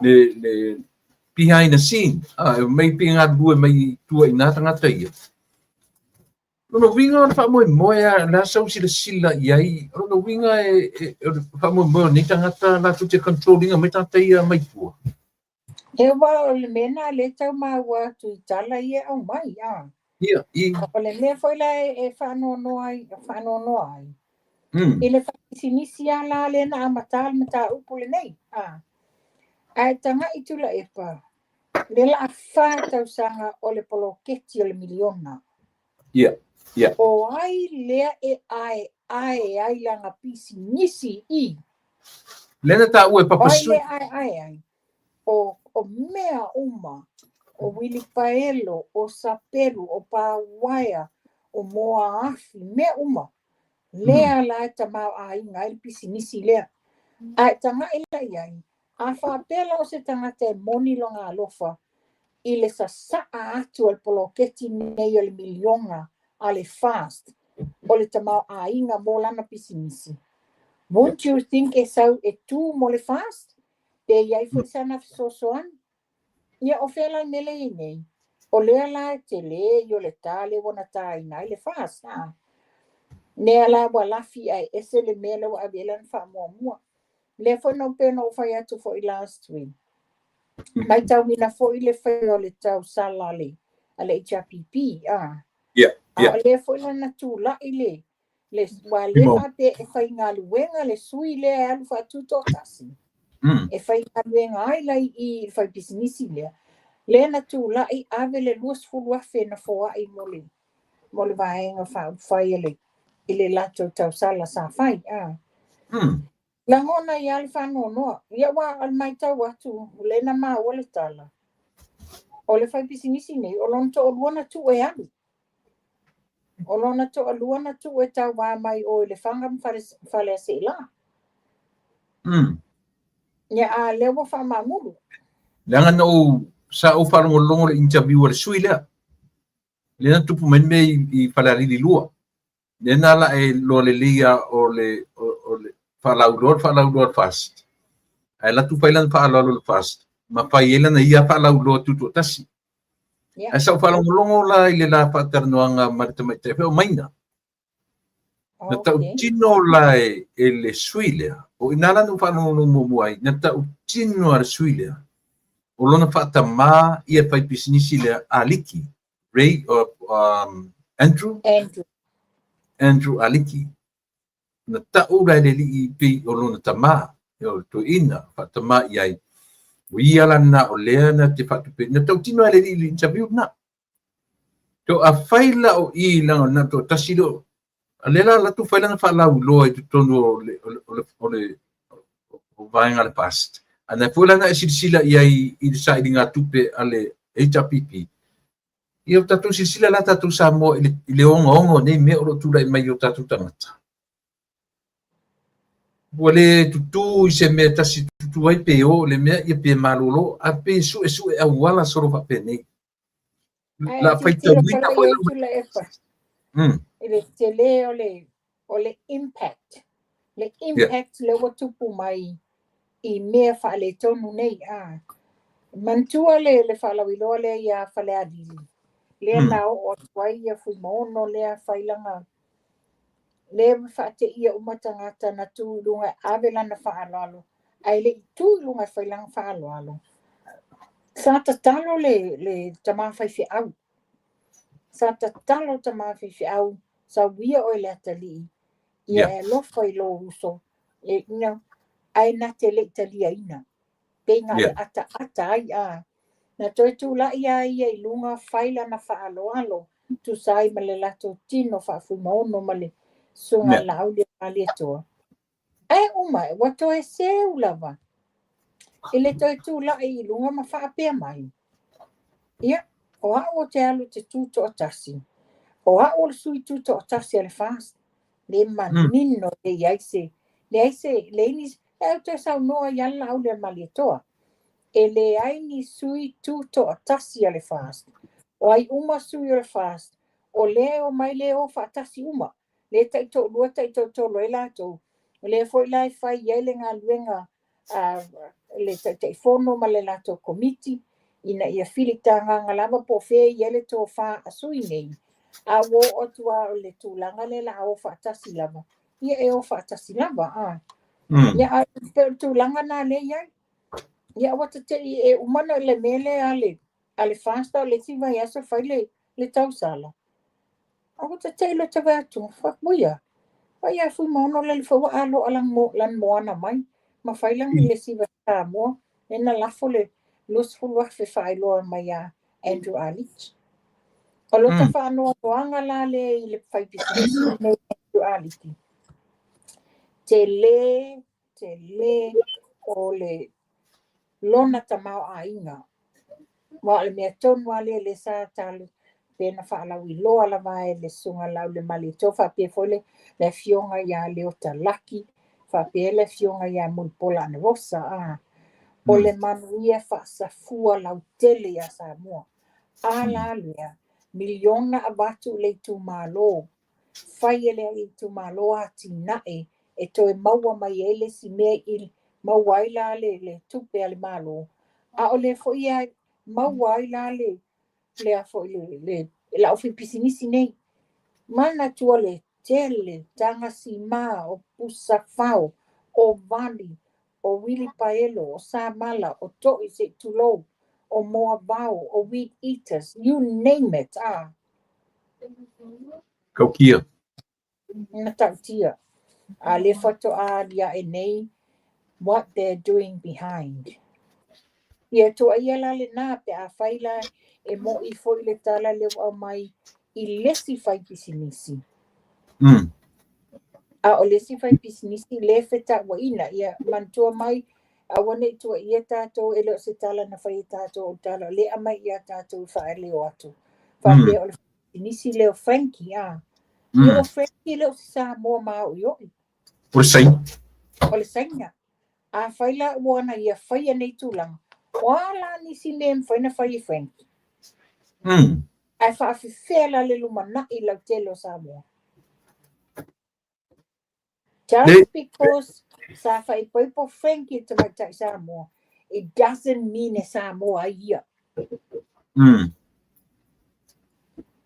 le behind the scene. Ah, e omai pe galulue mai i tua i nā tagata ia. Lona uiga o le faamoemoe a le a sau silasila i ai, o lona uiga e o le faamoemoe o nei tagata latou te control ina mai tagata ia mai tua. E aua o le mea lena lea e tau maua atu i tala ia e aumai, a. Ia, i. O le mea foi la e faanoanoa ai, faanoanoa ai. I le faipisinisi lava la lea na amata le mataupu lenei, a. Ae tagai Tuilaepa, lea la a 4 tausaga o le poloketi o le miliona. Ia, ia. O ai lea e aeae ai lana pisinisi i? Lea na taua e Papa Sui. O ai lea e aeae ai? O mea uma, o uilipaelo, o sapelu, o pāuaea, o moa afi, mea uma. Lea la e tamaoaiga ai le pisinisi lea. Ae tagai la i ai, a faapea la o se tagata e moni lona alofa i le sasaa atu o le poloketi nei o le miliona a le FAST o le tamaoaiga mo lana pisinisi, won't you think e sau e tu mo le FAST? Pe i ai foi sana fesoasoani? Ia o fea la le mea lea e i ai nei? O lea la e tele i o le ta lea ua na taina ai le FAST, a? Lea la ua lafi ae ese le mea lea ua ave i ai lana faamuamua. Lea foi na pei ona ou fai atu foi last week. Matauina foi le faiga o le tausala a le HRPP, a. Yeah, yeah. A o lea foi la na tulai le ua le faapea e faigaluega le sui lea e alu faatutoatasi. E faigaluega ai la i le faipisinisi lea. Lea na tulai ave le 20,000 na foai mo le vaega faaupufai i le latou tausala sa fai. A. Lagona ai lava le faanoanoa. Ia aua o le matau atu, o lea na maua le tala, o le faipisinisi nei, o lona toalua na tuu e alu. O lona toalua na tuu e tauva mai o i Lefaga ma Faleaseela. Ia a lea ua faamaamulu. Leaga na ou, sa ou faalogologo i le interview a le sui lea. Lea na tupu mai le mea i Falealili 2. Lea na ala e loa lelei lava o le, o le faalauiloa, le faalauiloa a le FAST. Ae alu atu fai lana faaaloalo i le FAST, ma fai ai lana ia faalauiloa tutoatasi. Ae sa ou faalogologo la i le la faatalanoaga ma le tamaitai foi o Maina. Na tautino la e le sui lea, o i ina la na ou faalogologo muamua ai, na tautino a le sui lea, o lona faatamā ia faipisinisi lea Aliki, Ray, Andrew? Andrew. Andrew Aliki. Na tau la e le alii pei o lona tamā, o le toeaina, faatamā i ai. O ia la lena o lea na te faatupe, na tautino e le alii i le interview lena. So afai la o i leaga o lena toatasi lea, a lea la alu atu fai lana faalauiloa i totonu o le, o le, o le, o le o vaega a le FAST. A na foi la na e silasila i ai i le sailiga tupe a le HRPP, ia o tatou silasila la tatou Samoa i le ogaoga o nei mea o lo o tulai mai i o tatou tagata. Ua le tutū i se mea tasi tutū ai pe o le mea ia pe malolo, a pe suesue auala solo faapenei. Ae La tilotilo faitauina foi foi i ai la Tuilaepa i le tele o le impact. Le impact lea ua tupu mai i mea faaletonu nei. A. Manatua le faalauiloa lea ia Falealili, lea na oo atu ai ia Fuimaono lea fai lana, lea ua faateia uma tagata na tu i luga e ave lana faaaloalo, ae le i tu i luga e fai lana faaaloalo. Sa tatalo le, le tamā faifeau. Sa tatalo le tamā faifeau, sauia oe le atalii, ia e alofa i lou uso, e, you know, ae na te le i taliaina. Pei na o le ataata ai, a. Na toe tulai a ia i luga fai lana faaaloalo, tusa ai ma le latou tino faafuimaono ma le Susuga i le Laaulialemalietoa. Ae uma ae, ua toe seu lava i le toe tulai i luga ma faapea mai, Ia, o au ou te alu i te tutoatasi, o au o le sui tutoatasi a le FAST, le manino e leai se, leai se, leai ni, ae ou toe saunoa ai lava le Laaulialemalietoa, e leai ni sui tutoatasi a le FAST. O ai uma sui o le FAST, o lea e omai lea e o faatasi uma, lea e taitoalua taitoatolu ai latou, o lea foi la e fai ai le galuega a le Taitaifono ma le latou Komiti ina ia filitagaga lava po o fea e i ai le tofa a sui nei, a ua oo atu lava o le tulaga lea o le a o faatasi lava, ia e o faatasi lava. A. Ia, ae pei o le tulaga lena lea e i ai. Ia aua ta te i e uma ona le mea lea a le a le FAST o le isi vaiaso fai le, le tausala. Aua ta te i lo te vaai atu, uia, vai a Fuimaono le le fua a lo alang mo lan moana mai, ma fai lagi le siva Samoa, e na lafo le 20,000 faailoa mai ia Andrew R. Leach. O lota faanoanoaga la lea i le faipisinisi lenei Andrew Ah Liki, tele, tele o le lona tamaoaiga. Aua o le mea tonu lava lea lea sa talo pe na faalauiloa lava e le Susuga Laaulialemalietoa faapea foi le, le Afioga ia Leota Laki, faapea le Afioga ia Mulipola Anarosa. A, o le manuia faasafua lautele ia Samoa. A la lea, miliona avatu i le itumalo, fai e le itumalo atinae e toe maua mai ai le isi mea i maua ai la le, le tupe a le Malo, a o lea foi e maua ai la le, le a foi le, le, le aufaipisinisi nei. Manatua le tele, taga sima, o pusa fao, o vali, o uilipaelo, o samala, o to'i se i tulou, o moavao, o weed eaters, you name it, a. Tautia. Na tautia. A lea faatoa aliae nei what they're doing behind. Ia tuuaia la lena pe afai la e mo'i foi le tala lea ua aumai i le isi faipisinisi. A o le isi faipisinisi lea e fetauaiina, ia manatua mai aua ne i tuuaia tatou e le o se tala na fai e tatou o le tala o lea e aumai ia tatou e faaleo atu. Faapea o le faipisinisi lea o Frankie, a. Ia o Frankie e le o se Samoa maoioi. O le Saina. O le Saina. Afai la ua ana ia faia nei tulaga, o a la nisi mea e mafai ona fai e Frankie? Ae faafefea la le lumanai lautele o Samoa? Just because sa faaipoipo Frankie i le tamaitai Samoa, it doesn't mean e Samoa ai ia.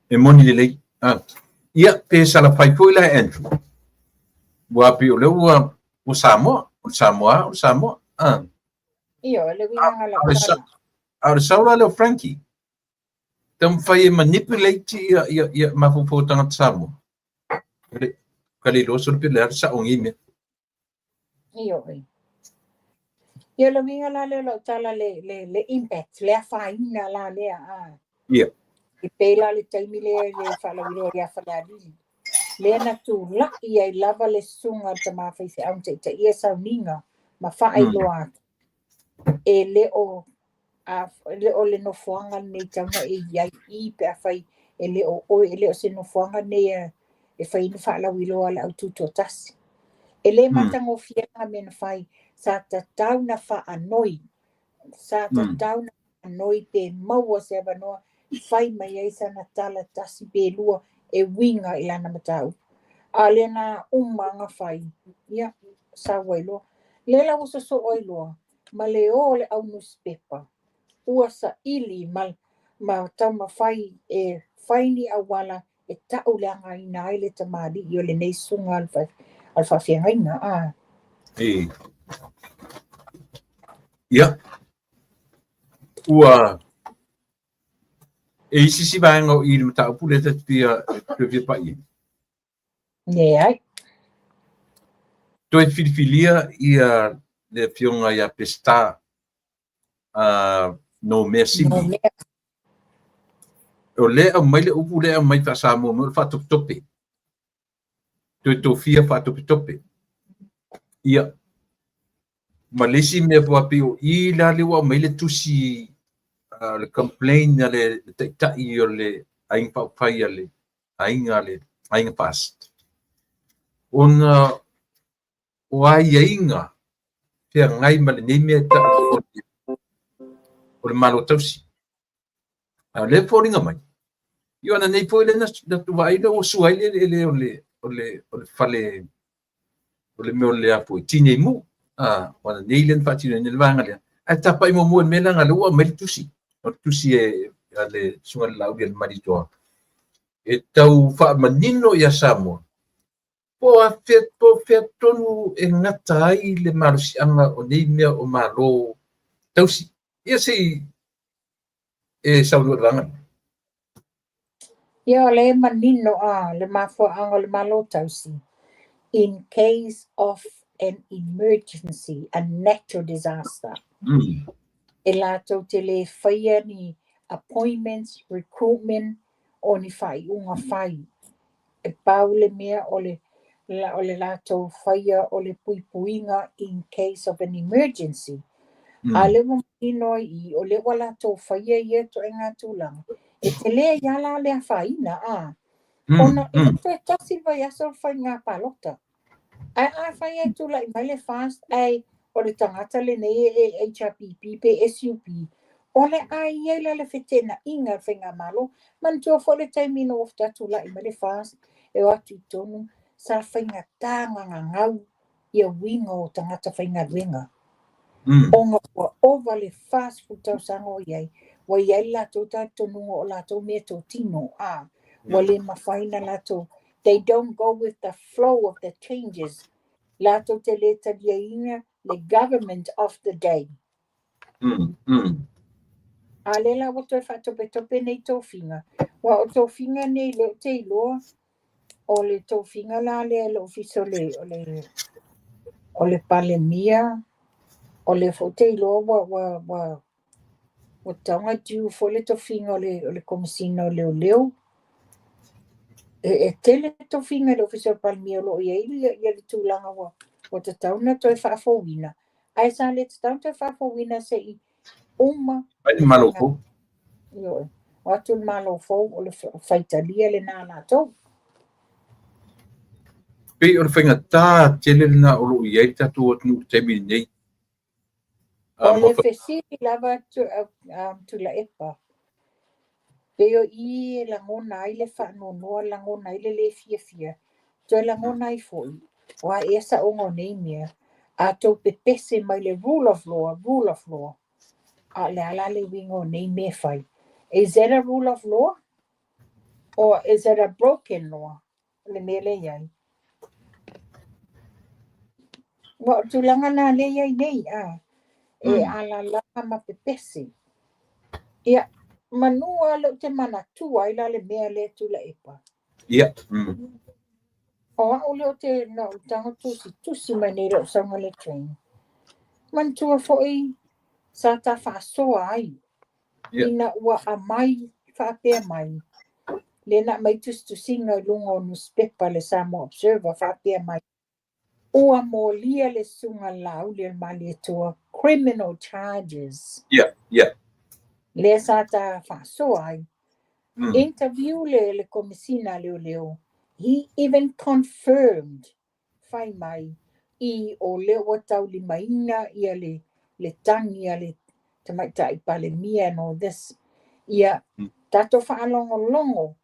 E moni lelei. Ah. Ia, pe sala fai foi la e Andrew. Ua pei o lea ua, ua Samoa. O le Samoa, o le Samoa. Ah. Ioe, le uiga lau tala. A o le sao la lea o Frankie, taumafai e manipulate ia, ia, ia mafaufau o tagata Samoa. Ka le iloa solo pe le a le sao o nei mea. Ioe. Ia le uiga la lea o lau tala le, le, le impact, le afaina la lea. A. Ia. E pei la le taimi lea i le faalauiloa ia Falealili, lea na tula'i ai lava le susuga a le tama faifeau na taitaia sauniga ma faailoa atu, e le o a le o le nofoaga lenei e tatau ona e i ai i pe afai e le o oe, e le o se nofoaga lenei e, e fai ai ni faalauiloa a le au tutoatasi. E le matagofie ngā mea na fai, sa tatau na faanoi, sa tatau na faanoi pe maua se avanoa fai mai ai sana tala tasi pe lua e uiga i lana mataupu. A o lea na uma na fai, ia, sau ai loa. Lea la ua sosoo ai loa ma le o o le au nusipepa, ua saili ma, ma taumafai e fai ni auala e tauleagaina ai le tamalii o lenei susuga a le faafeagaiga. A. E. Ia. Ua e i ai se isi vaega o i i le mataupu lea ta te fia toe fia pai i ai? Leai. Toe filifilia ia le afioga ia Peseta Nomea Simi. Nomea. O lea e aumai le upu lea e aumai faa-Samoa mai o le faatopetope. Toe tofia faatopetope. Ia, ma le isi mea foi pei o i la lea ua aumai le tusi le complain a le taitai o le Aiga Faaupufai a le Aiga a le Aiga FAST ona o aiaiga feagai ma lenei mea e tau o le Malo Tausi. A o lea e foliga mai, ia o ananei foi lea na vaai lea ua sua ai le eleele o le o le o le fale o le mea o le a foi Tinei Mu. O ananei lea na faatinoina le vaega lea. Ae tapai muamua i le mea leaga o lea ua aumai le tusi. O le tusi e a le Susuga i le Laauli a le Malietoa e tau faamanino ia Samoa po o afea, po o fea tonu e gata ai le malosiaga o nei mea o Malo tausi. Ia se i e saunoa i le vaega lea. Ia, o lea e manino a le mafuaaga o le Malo Tausi, in case of an emergency, a natural disaster. E latou te le faia ni appointments, recruitment o ni faaiuga fai. E pau le mea o le o le latou faia o le puipuiga in case of an emergency. A lea ua manino ai i i, o lea ua latou faia ia ituaiga tulaga, e tele ai lava la le afaina, a? Ona e le toe tasi le vaiaso o le faiga palota. Ae afai e tulai mai le FAST ae o le tagata lenei e HRPP pe SUP, o le a i ai la le feteenaiga i le faigamalo. Manatua foi le taimi ina ua faatoa tulai mai le FAST e o atu i totonu, sa faigata ona gagau ia uiga o tagata faigaluega. Ona ua ova le 40 tausaga o i ai, ua i ai le latou talitonuga o latou meatotino, a ua le mafai ona latou, they don't go with the flow of the changes. Latou te le taliaina le government of the day. A lea la ua toe faatopetope nei tofiga, aua o tofiga nei lea ou te iloa, o le tofiga la lea i le ofisa o le o le o le Palemia, o lea foi ou te iloa ua ua ua ua tatau ona due foi le tofiga o le Komesina o Leoleo. E tele tofiga i le ofisa o le Palemia o lo o i ai ia le tulaga ua tatau ona toe faafouina, ae sa le tatau ona toe faafouina se i uma Ai le Malo fou. Ioe, o atu le Malo fou o le faitalia lena a latou. Pei o le faigata tele lena o lo o i ai le tatou atunuu i le taimi lenei. O le fesili lava Tuilaepa, pei o i e lagona ai le faanoanoa, lagona ai le le fiafia, toe lagona ai foi, o a ea saoga o nei mea, a tou pepese mai le rule of law, rule of law, a o le a la le uiga o nei mea e fai? Is that a rule of law? Or is it a broken law? Le mea lea i ai. Ua o le tulaga lena lea i ai nei, a e alala ma pepese. Ia, manu lava lea ou te manatua ai la le mea lea Tuilaepa. Ia. O au lea ou te na ou tago tusitusi mai nei i lou sauga le train. Manatua foi sa ta faasoa ai ina ua aumai faapea mai lea na aumai tusitusiga i luga o nusipepa le Samoa Observer faapea mai ua molia le susuga i le Laauli o le Malietoa criminal charges. Ia, ia. Lea sa ta faasoa ai. Interview le Komesina a Leoleo, he even confirmed fai mai i o lea ua taulimaina ia le tagi a le tamaitai Palemia and all this. Ia, tatou faalogologo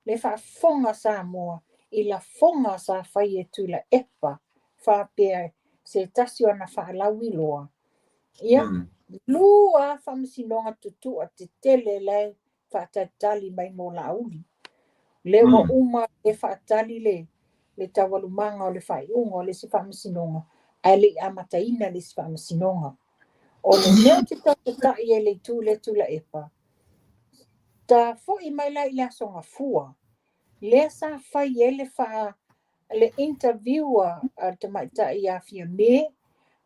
le faafofoga Samoa i lafoga sa fai e Tuilaepa faapea se tasi o ana faalauiloa. Ia, lua faamasinoga tutua tetele la e faatalitali mai mo Laauli. Lea ua uma e faatali le taualumaga o le faaiuga o le isi faamasinoga, ae le i amataina le isi faamasinoga. O le mea ou te tau tata'i ai i le itu lea Tuilaepa, ta fo'i mai la i le Aso Gafua, lea sa fai ai le faa le interview a le tamaitai ia Fiame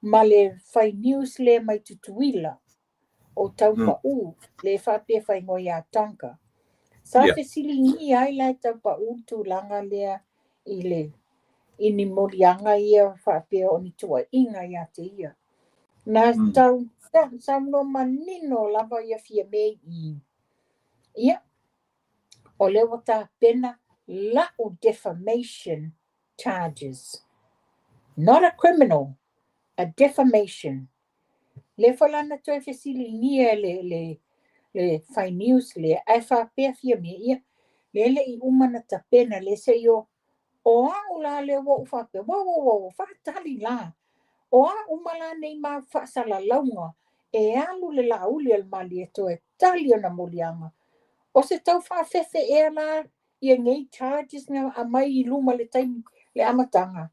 ma le fai news lea mai Tutuila o Taupa'ū, lea e faapea e faaigoa ia Tonga. Sa fesiligia ai la e Taupa'ū le tulaga lea i le i ni moliaga ia faapea o ni tuuaiga ia te ia. Na tau saunoa manino lava ia Fiame i i, ia, o lea ua tapena la'u defamation charges. Not a criminal, a defamation. Lea foi la na toe fesiligia e le fai news lea, ae faapea Fiame, ia, lea e le i uma na tapena, lea se i o. O a'u la lea ua ou faapea, wow, wow, wow, faatali la. O a uma la nei mau faasalalauga e alu le Laaulialemalietoa e tali ona moliaga. O se tau faafefe ea la ia nei charges na aumai i luma le taimi le amataga.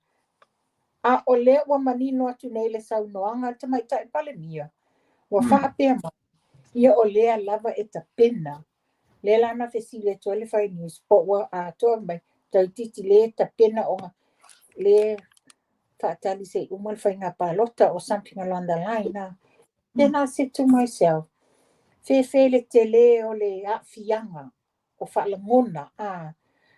A o lea ua manino atu nei le saunoaga a le Tamaitai Palemia, ua faapea mai, ia o lea lava e tapena. Lea la na fesili atu ai le fai news po ua atoa mai toeitiiti le tapena ona le faatali se i uma le faiga palota or something along the line. Ah. Then I said to myself, fefe le tele o le aafiaga o faalagona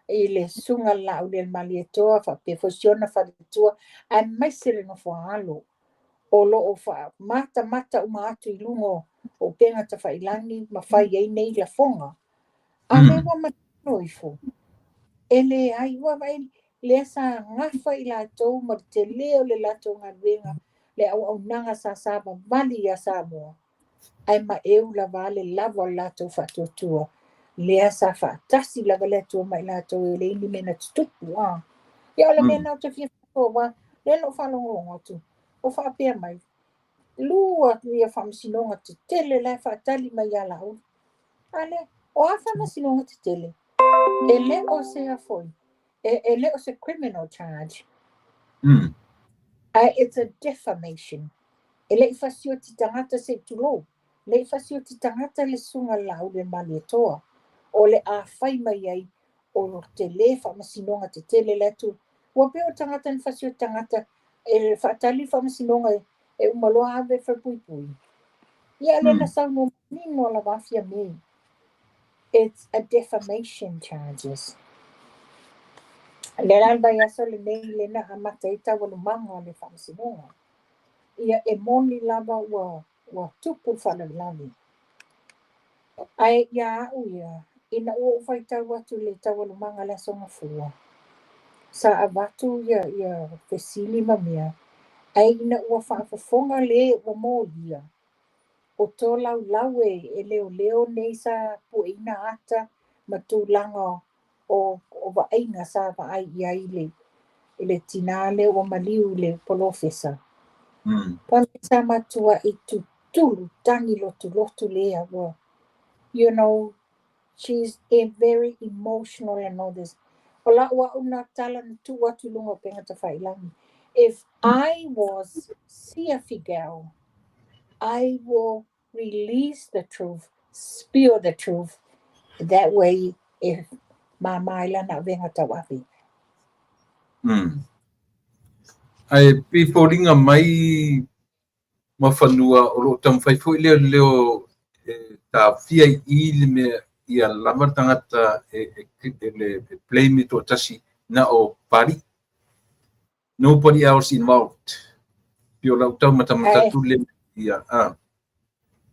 i le susuga i le Laaulialemalietoa faapea foi si ona faletua aemaise le nofoaalo o lo o matamata uma atu i luga o upega tafailagi ma fai ai nei lafoga. A lea ua manino ifo, e leai, ua vaai, lea sa gafa i latou ma le tele o le latou galuega, le auaunaga sa savavali ia Samoa, ae maeu lava le lava o le latou faatuatua, lea sa faatasi lava le Atua ma i latou e leai ni mea na tutupu. Ia o le mea lena ou te fia faasoa, aua lea na ou faalogologo atu, o faapea mai, lua ia faamasinoga tetele la e faatali mai ia Laauli. A lea, o a faamasinoga tetele? E le o se a foi, e le o se criminal charge. Ae it's a defamation. E le i fasioti tagata se i tulou. E le i fasioti tagata le susuga i le Laaulialemalietoa. O le a fai mai ai o tele faamasinoga tetele le atu. Ua pei o tagata na fasioti tagata e faatali le faamasinoga e uma loa ave i le falepuipui. Ia lea na saunoa manino lava Fiame. It's a defamation charges. Lea la le vaiaso lenei lea na amata ai taualumaga o le faamasinoga. Ia e moni lava ua tupu le faalavelave. Ae ia a'u ia, ina ua ou faitau atu i le taualumaga o le Aso Gafua, sa avatu ia fesili ma mea, ae ina ua faafofoga le ua molia, o tolaulau e leoleo nei sa pueina ata ma tulaga o vaaiga sa vaai i ai i le tinā lea ua maliu i le polofesa. Pa mai sa matuai tutulu tagi lotulotu lea ua, she's a very emotional and all this. O lau a'u na tala na tuu atu i luga o upega tafailagi. If I was Sia Figiel, I will release the truth, spill the truth. That way, e māmā ai lana avega tauave. Ae pei foliga mai ma fanua o lo o taumafai foi leoleo e taofia i i le mea ia lava le tagata e blame e toatasi na o Papalii. Nobody else involved. Pei o lau taumatamata atu le ia. Ah.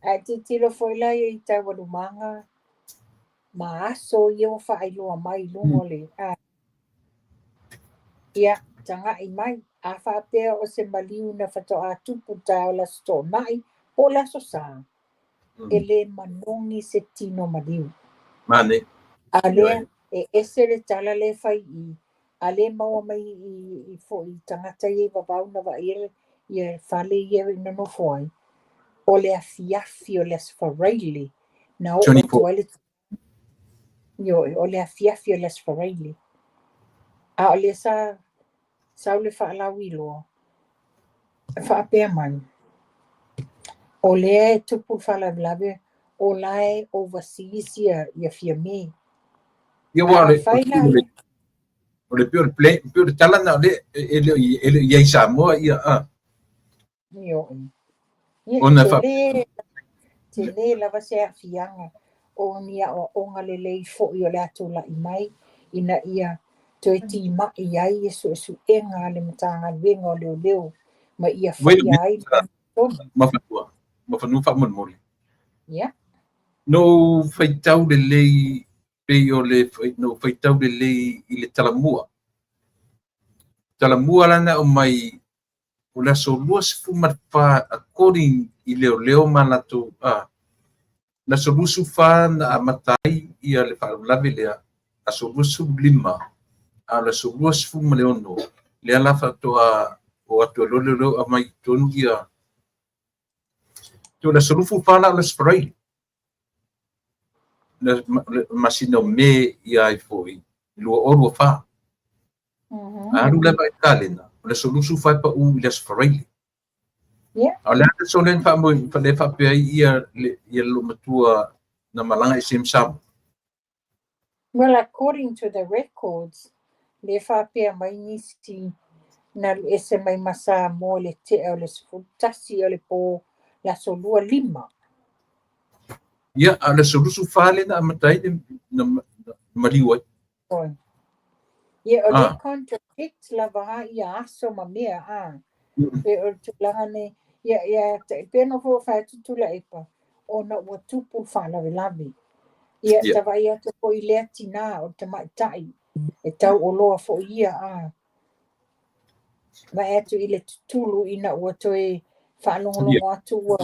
Ae tilotilo foi la i taualumaga ma aso ia ua faailoa mai i luga o le ia taga'i mai a faapea o se maliu na faatoa tupu taeao le Aso Toonai po o le Aso Sa, e lē manogi se tino maliu. Mane. A lea e ese le tala lea e fai i i, a lē maua mai i foi tagata ia i vavau na vaaia ia fale ia i nonofo ai, o le afiafi o le Aso Faraile na oo atu 24. ai le ioe, o le afiafi o le Aso Faraile. A o lea sa sau le faalauiloa, e faapea mai, O lea e tupu le faalavelave o la e overseas ia Fiame. Ia ua A fai la o le o le pei o le play, pei o le tala na o le e le i ai i Samoa ia a. Ioe. Ia Ona fa tele tele lava se aafiaga o ni aoaoga lelei foi o le a tulai mai ina ia toe timai ai suesuega a le Matagaluega o Leoleo ma ia faia ai tonu. Ma fanua faamolemole. Ia. No faitau lelei pei o le no faitau lelei i le talamua. Talamua lana o mai o le aso 24 according i leoleo ma latou a le aso 24 na amata ai ia le faalavelave lea, aso 25 a o le aso 26 lea la faatoa o atu e loa leoleo aumai i totonu ia o le aso 24 la o le aso Faraile le masina o Me ia ai foi 2024. Alu lava i kalena, o le aso 24 pau i le aso Faraile. Yeah. A o le aso lea na faamoe faapea ai ia le loomatua na malaga i se Samoa. Well, according to the records, le faapea mai nisi na alu ese mai ma Samoa i le tea o le 11 o le po le aso 25. Ia, a o le aso 24 lea na amata ai na maliu ai. Oi. Ia, o le contradict lava ia aso ma mea, a. Pe o le tulaga nei, ia, ia, pe no fo fai atu Tuilaepa, ona ua tupu le faalavelave. Ia, tavaai atu foi i lea tinā o le tamaitai, e tauoloa foi ia, a. Vaai atu i le tutulu ina ua toe faalogologo atu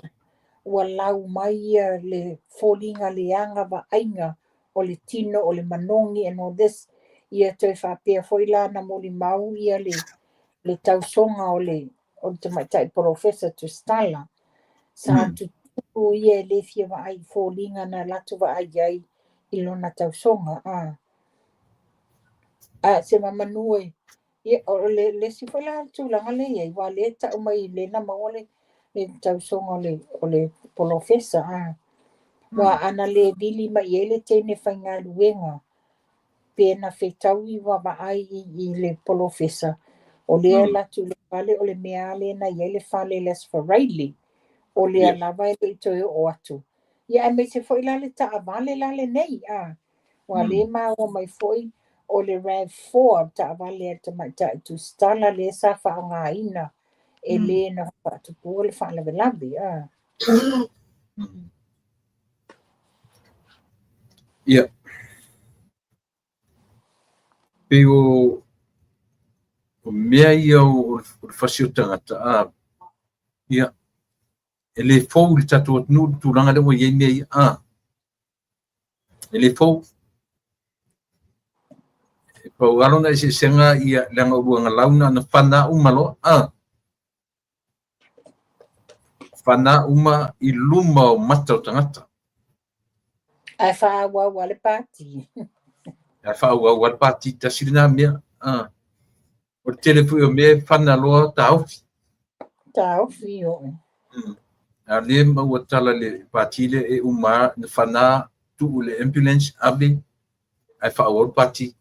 ua lau mai ia le foliga leaga vaaiga o le tino o le manogi and all this. Ia toe faapea foi la na molimau ia le tausoga o le tamaitai Polofesa Tusitala. Sa tutulu ia e le fia vaai i foliga na latou vaai ai i lona tausoga. A se mamanu e ia, o le isi foi la tulaga le i ai, ua le tau mai le na maua le tausoga o le Polofesa. Ua ana le vili mai ai le teine faigaluega pe na fetaui ua vaai i le Polofesa o lea latu le fale o le mea le na i ai le fale le Aso Faraile o lea lava e le i toe oo atu. Ia aemaise foi la le taavale la lenei a ua le maua mai foi o le RAV4 taavale a le tamaitai Tusitala le sa faaaogaina e le na faatupua le faalavelave a. Ia. Pei o mea ia o le fasi o tagata a ia e le fou i le tatou atunuu le tulaga lea ua i ai mea ia a. E le fou. E pau alo na eseesega ia leaga o luaga na na fana uma loa a. Fana uma i luma o mata o tagata. Ae faaauau a le pati. Ae faaauau a le pati tasi lena mea. O le tele foi o mea e fana loa taofi. Taofi oe. A le maua tala le pati le e uma na fana tuu le ambulance ave ae faaauau le pati.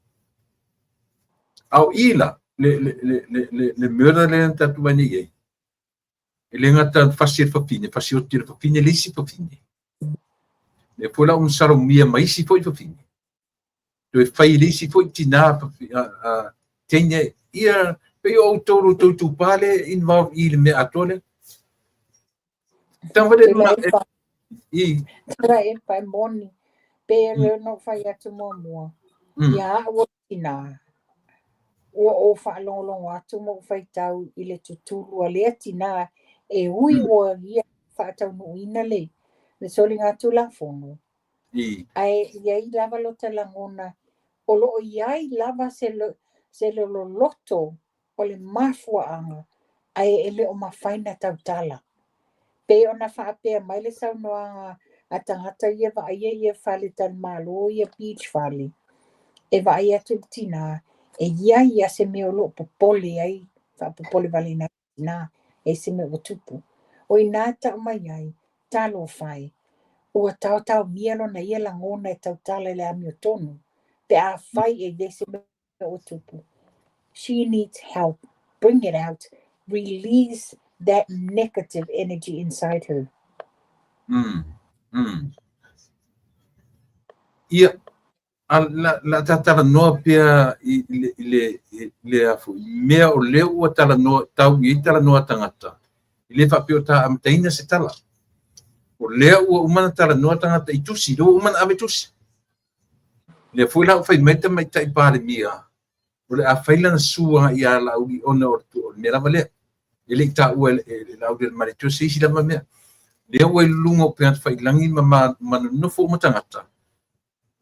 A o i la le murder le na tatou vai nei ai. E le gata fasi e le fafine, fasi oti le fafine, le isi fafine. Le foi la umasalo mia ma isi foi fafine. Toe fai le isi foi tina teine ia pe o outou tou tupā le involve i le mea atoa lea. Tangata le i. Tuilaepa e moni. Pe le no fai atu muamua. Ia au o tina. Ua o faalogologo atu ma ou faitau i le tutulu a lea tina e ui ua ia faataunuuina le soliga Tulafono. Ae i ai lava lo te lagona o loo i ai lava se loloto o le mafuaaga ae e le o mafai na tautala. Pe ona faapea mai le saunoaga a tagata ia vaaia ia fale talimalo ia beach fale. E vaai atu le tina e ia ia se mea o loo popole ai faapopole vale na tina e se mea ua tupu. O ina tau mai ai Talofa e, ua taotaomia lona ia lagona e tautala i le amiotonu pe afai e i ai se mea ua tupu. She needs help. Bring it out. Release that negative energy inside her. Mm. Mm. Ia, a la, la ta talanoa pea i, i le, i le, i le afu, mea o lea ua talanoa, tau i ai talanoa tagata, e le faapea o ta amataina se tala. O lea ua uma na talanoa tagata i tusi, lea ua uma na ave tusi. Lea foi la ua fai mai le Tamaitai Palemia, o le a fai lana sue ia Laauli ona o le mea lava lea. E le i taua e Laaulialemalietoa se isi lava mea. Lea ua i luga o upega tafailagi ma ma nonofo uma tagata,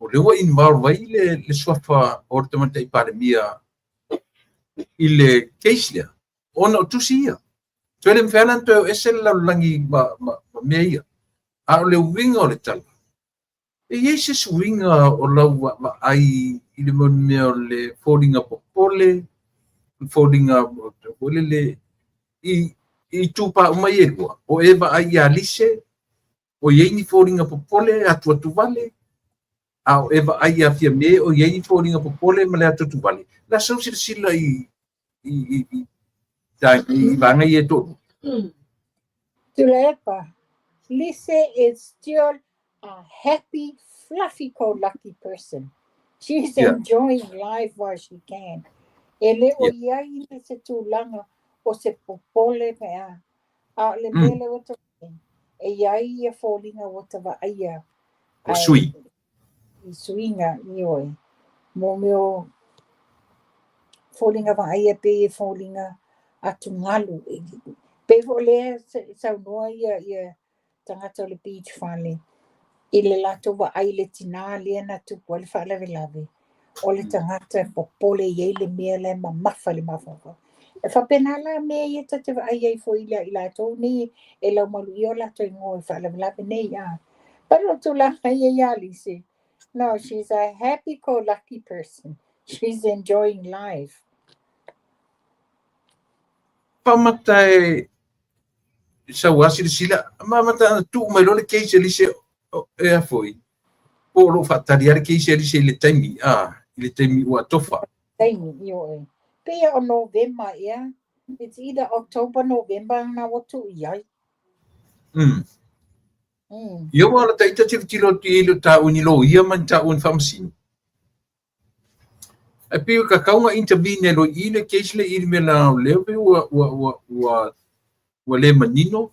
o lea ua involve ai le suafa o le Tamaitai Palemia i le case lea, ona o tusi ia. Toe le mafai lava ona toe o ese le lalolagi ma mea ia. A o le uiga o le tala, E i ai se suiga o lau vaavaai i le mau mea o le foliga popole, foliga foi lele i itupa uma ia e lua? O e vaai ia Lise, o i ai ni foliga popole atuatu vale, a o e vaai ia Fiame, o i ai ni foliga popole ma le atuatu vale. O le a sau silasila i i vaega ia e toalua? Tuilaepa, Lise is still a happy, fluffy go lucky person. She's enjoying life while she can. E le o i ai i se tulaga o se popole pe a. A o le mea lea ua ta e i ai ia foliga ua ta vaaia. O sui. I suiga, ioe. Mo mea o foliga vaaia pei e foliga atugalu. Pei foi o lea saunoa ia tagata o le Beach Fale i le latou vaai i le tinā lea na tupu ai le faalavelave, o le tagata e popole i ai le mea la e mamafa i le mafaufau. E faapena la mea ia ta te vaai ai foi ia i latou nei e laumaluia o latou igoa i faalavelave nei. A but o tulaga ia ia Lise, no, she's a happy go lucky person. She's enjoying life. Faamata e sau a silasila, ma amata ana tuu mai loa le case a Lise e a foi, po o lo o faatali lava le case a Lise i le taimi, a, i le taimi ua atofa. Taimi, ioe. Pei o Novema ea, it's either October, November na ua tuu i ai. Ia ua ala taita tilotilo atu i ai le o taua ni loia ma ni taua ni faamasino. Ae pei e tatau ona intervene loa i le case lea i le mea leaga o lea pei ua le manino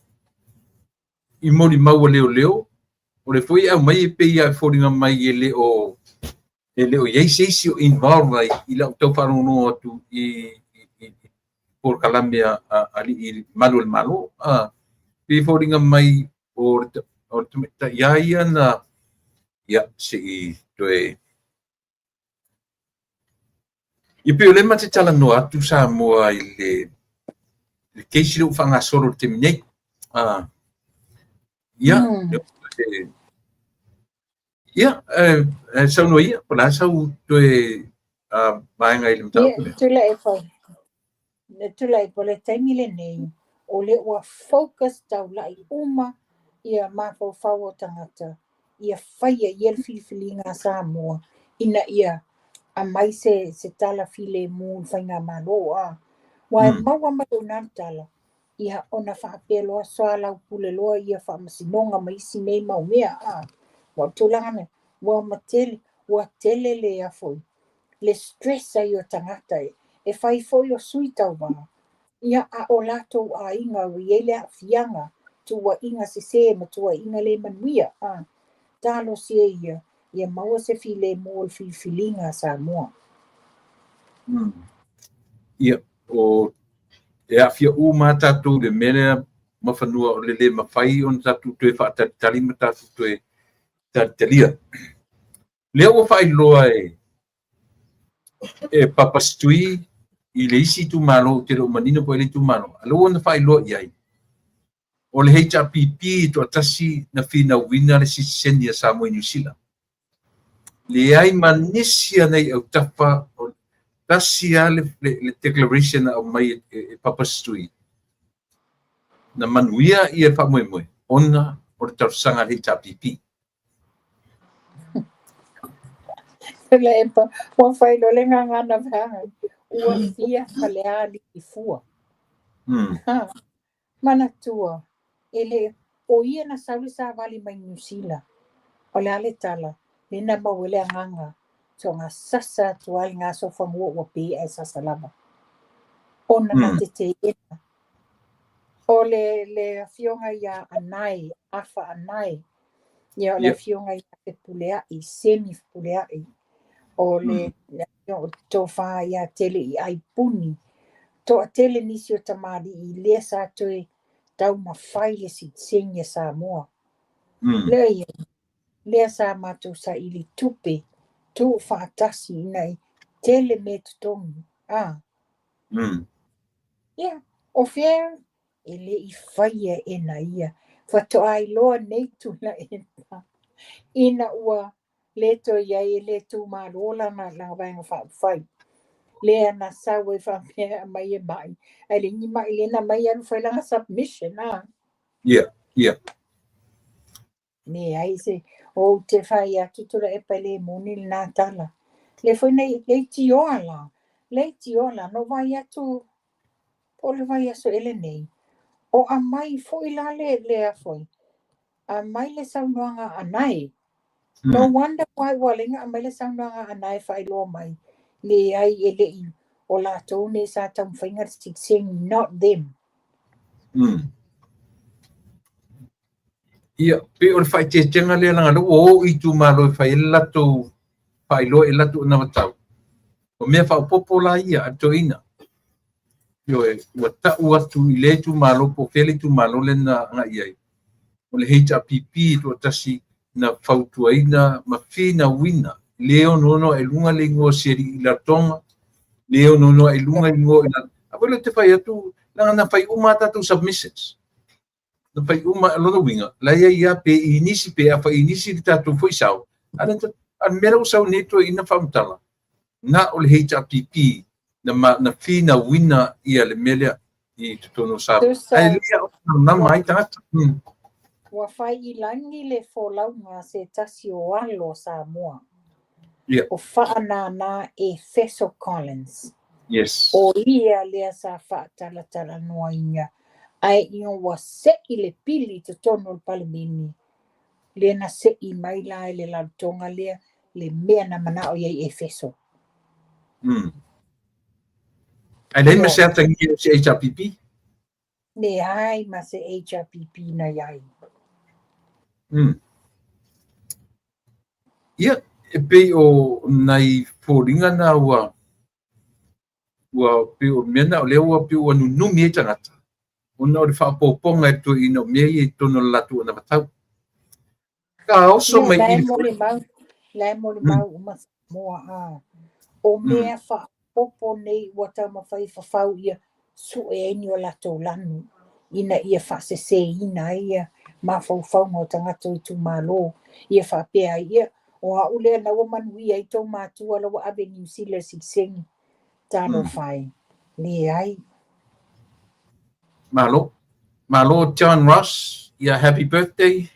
i molimau a leoleo, o lea foi e aumai e pei lava e foliga mai e le o i ai se isi o involve ai i lau tau faalogologo atu i polokalame a alii malu o le Malo. Pei e foliga mai o le tamaitai lava ia na, ia, se i toe. Ia pei o lea ma te talanoa atu Samoa i le case lea ua faagasolo i le taimi nei. Ia, ia, saunoa ia, po o le a sau toe vaega i le mataupu lea? Tuilaepa, o le taimi lenei, o lea ua focus taulai uma ia mafaufau o tagata ia faia ia le filifiliga a Samoa ina ia aumai se tala filemu i le faigamalo. Aua e maua mai i ina le tala, ia ona faapea loa soalaupule loa ia faamasinoga ma isi nei mau mea. Ua o le tulaga lena, ua matele, ua tele le foi le stress ai o tagata e fai foi o sui tauva, ia a o latou aiga ua i ai le aafiaga, tuuaiga sesē ma tuuaiga le manuia. Talosia ia, ia maua se filemu o le filifiliga a Samoa. Ia, o e aafia uma tatou i le mea lea mafanua o le le mafai ona tatou toe faatalitali ma tatou toe talitalia. Lea ua faailoa e Papa Setui i le isi itumalo, ou te le o manino po o le itumalo, a lea ua na faailoa i ai, o le HRPP e toatasi na finauina le sitiseni a Samoa i Niu Sila. Leai ma nisi ana i autafa, tasi lava le declaration na aumai e Papa Setui, na manuia ia le faamoemoe ona o o le talosaga a le HRPP. Tuilaepa, ua faailoa le gagana vaega, ua fia Falealili fua. Ha, manatua, e le o ia na sau le savali mai Niu Sila. O le a le tala, lea na maua ai le agaga, soona sasa atu lava i le gasofanua ua pe ae sasa lava. Ona na teteena. O le, le afioga ia Anae, Afa Anae, ia o le afioga ia Fepuleai, Semi Fepuleai, o le tofa ia Teleiai Puni, toatele nisi o tamalii lea sa toe taumafai le sitiseni a Samoa. Lea ia, lea sa matou saili tupe, tuufaatasi ina i tele mea totogi. Ah. Ia, o fea e le i faia e na ia, faatoa iloa nei Tuilaepa, ina ua le toe i ai e le tumalo lana Vaega Faaupufai. Lea na sau ai faapea e aumai e mai, ae leai ni mai lea na aumai alu fai lana submission. Ah. Ia. Leai se, ou te fai atu Tuilaepa e le moni lena tala. Le foi nei, leitioa la, leitioa la, na ou vaai atu po o le vaiaso ea lenei, o aumai foi la le, le a foi, aumai le saunoaga a Anae. No wonder why ua ala ai ona aumai le saunoaga a Anae e faailoa mai, leai e le i o latou nei sa taumafaiga le sitiseni, not them. Ia, pei o le faaeteetega lea leaga o lea ua o i itumalo e fai ai le latou faailoa i le latou anavatau. O mea faaopoopo la ia a le toeaina. Ioe, ua tau atu i lea itumalo po o fea le itumalo lea na agai i ai. O le HRPP e toatasi na fautuaina ma finauina le onoono ae i luga le igoa o si alii i Latoga, le onoono ae i luga igoa i Latoga. A foi lea ou te fai atu, leaga na fai uma a tatou submissions. Na fai uma, lona uiga, la e i ai lava pe i nisi, pe afa i nisi le tatou foi sao. A le mea la ua sau nei toeaina faamatala, na o le HRPP na, ma, na finauina ia le mea lea i totonu o Samoa. Ae le ao nama ai tagata. Ua fai i lagi le folauga a se tasi o alo o Samoa. O Faanana Efeso Collins. O ia lea sa faatalatalanoaina ae ina ua se'i le pili i totonu o le Palemene, lea na se'i mai la e le lalotoga lea le mea na mana'o i ai Efeso. Ae leai ma se atagia o se HRPP? Leai ma se HRPP na i ai. Ia, e pei o nai foliga na ua ua pei o mea na o lea ua pei ua nunumi ai tagata ona o le faaopoopoga e le toeaina o mea ia i totonu o le latou anavatau. Ka oso mai i le la e molimau uma Samoa a o mea faaopoopo nei ua taumafai e fafau ia sue ai ni o latou lanu ina ia faaseseina ai ia mafaufauga o tagata o itumalo ia faapea ai ia o au lea na ua manuia ai tou matua la ua ave i Niu Sila i le sitiseni. Talofa e, leai. Malo. Malo John Ross, ia happy birthday.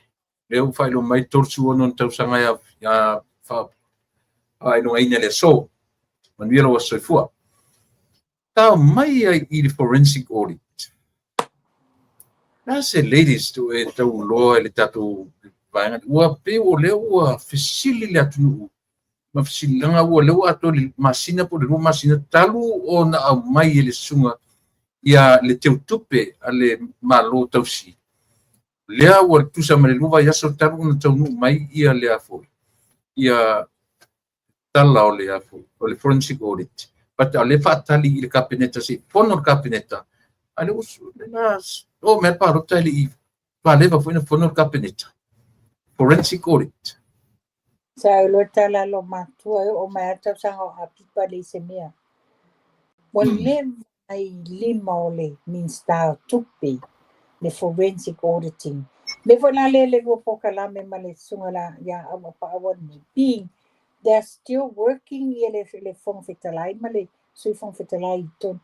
Lea ua faailoa mai 36 ona tausaga ia faailogaina i le aso. Manuia lou aso soifua. Tao mai ai i le forensic audit. La se latest o e tauloa i le tatou vaega. Ua pei o lea ua fesili le atunuu ma fesiliga ua lea ua atoa le masina po o le 2 masina talu ona aumai e le susuga ia le teutupe a le Malo tausi. Lea ua tusa ma le 2 vaiaso talu ona taunuu mai ia le a foi ia tala o le a foi o le forensic audit. But o lea faatali i le Kapeneta se i fono le Kapeneta. A lea ua na o mea palota e le i paleva foi na fono le Kapeneta. Forensic audit. Sa ou iloa tala a lou matua e oo mai lava le tausaga o Apipa e leai se mea. Ua leva ai lima o le Minisita o Tupe le forensic auditing. Mea foi la lea le lua polokalame ma le susuga la ia Auapaau lenei, being they are still working ia le, le Fofoga Fetalai ma le Sui Fofoga Fetalai i totonu.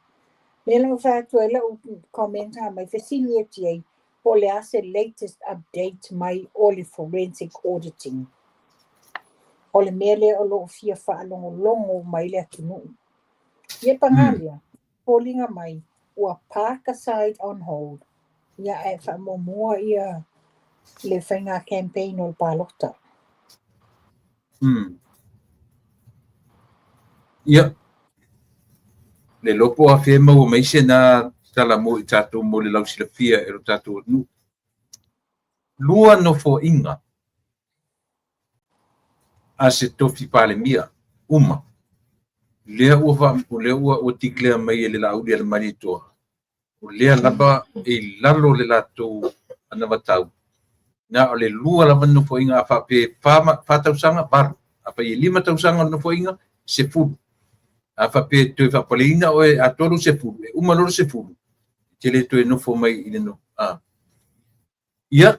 Lea la ua fai atu ai lau comment mai fesili atu i ai, Po o le a se latest update mai o le forensic auditing. O le mea lea o lo o fia faalogologo mai le atunuu. Ia paga lea, foliga mai ua park aside on hold, ia ae faamuamua ia le faiga campaign o le palota. Ia, le iloa po o afea e maua mai se na tala mo i tatou mo le lausilafia e lo tatou atunuu. Lua nofoaiga a se tofi Palemia uma. Lea ua lea ua declare mai e le Laaulialemalietoa, o lea lava e i lalo le latou anavatau. Na o le lua lava nofoaiga, a faapea e 4 tausaga, 8. A fai e 5 tausaga o le nofoaiga, 10. A faapea e toe faapaleina oe atoa lou 10, e uma loa le 10, te le toe nofo mai i le no. Ia,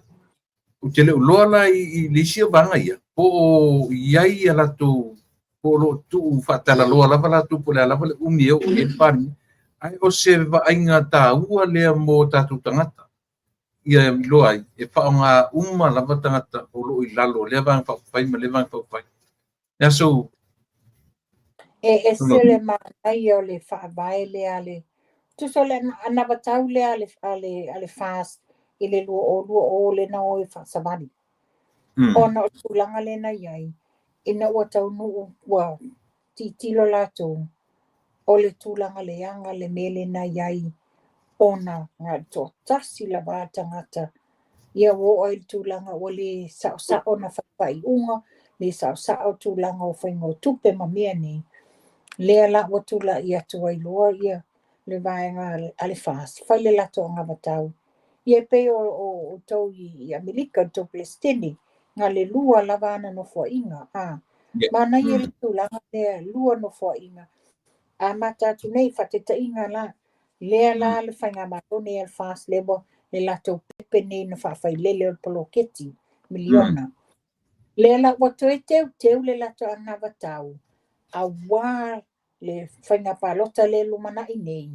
ou te le o iloa la i le isi o vaega ia, po o i ai a latou, po o lo o tuu faatalaloa lava latou, po o le a lava le umi e oo i ai le Palemia. Ae o se vaaiga taua lea mo tatou tagata, ia iloa ai, e faaaoga uma lava tagata o lo o i lalo o lea Vaega Faaupufai ma lea Vaega Faaupufai. Le aso. E ese le manaia o le faavae lea a le tusa o le anavatau lea a le FAST i le 2020 lea na o e faasavali. Ona o le tulaga lea na i ai, ina ua taunuu ua tilotilo latou, o le tulaga leaga le mea lea na i ai, ona na o le toatasi lava tagata. Ia ua oo ai i le tulaga ua le saosao na fai faaiuga, le saosao tulaga o faiga o tupe ma mea nei. Lea la ua tulai atu ai loa ia le vaega a le FAST, fai le latou anavatau. Ia e pei o outou i Amerika, le tou Peresetene, na le lua lava ana nofoaiga. Manaia le tulaga lea, lua nofoaiga. Amata atu nei, faataitaiga la, lea la le faigamalo nei a le FAST, lea ua le latou pepe nei na faafailele o le poloketi miliona. Lea la ua toe teuteu le latou anavatau, aua le faiga palota lea lumanai nei.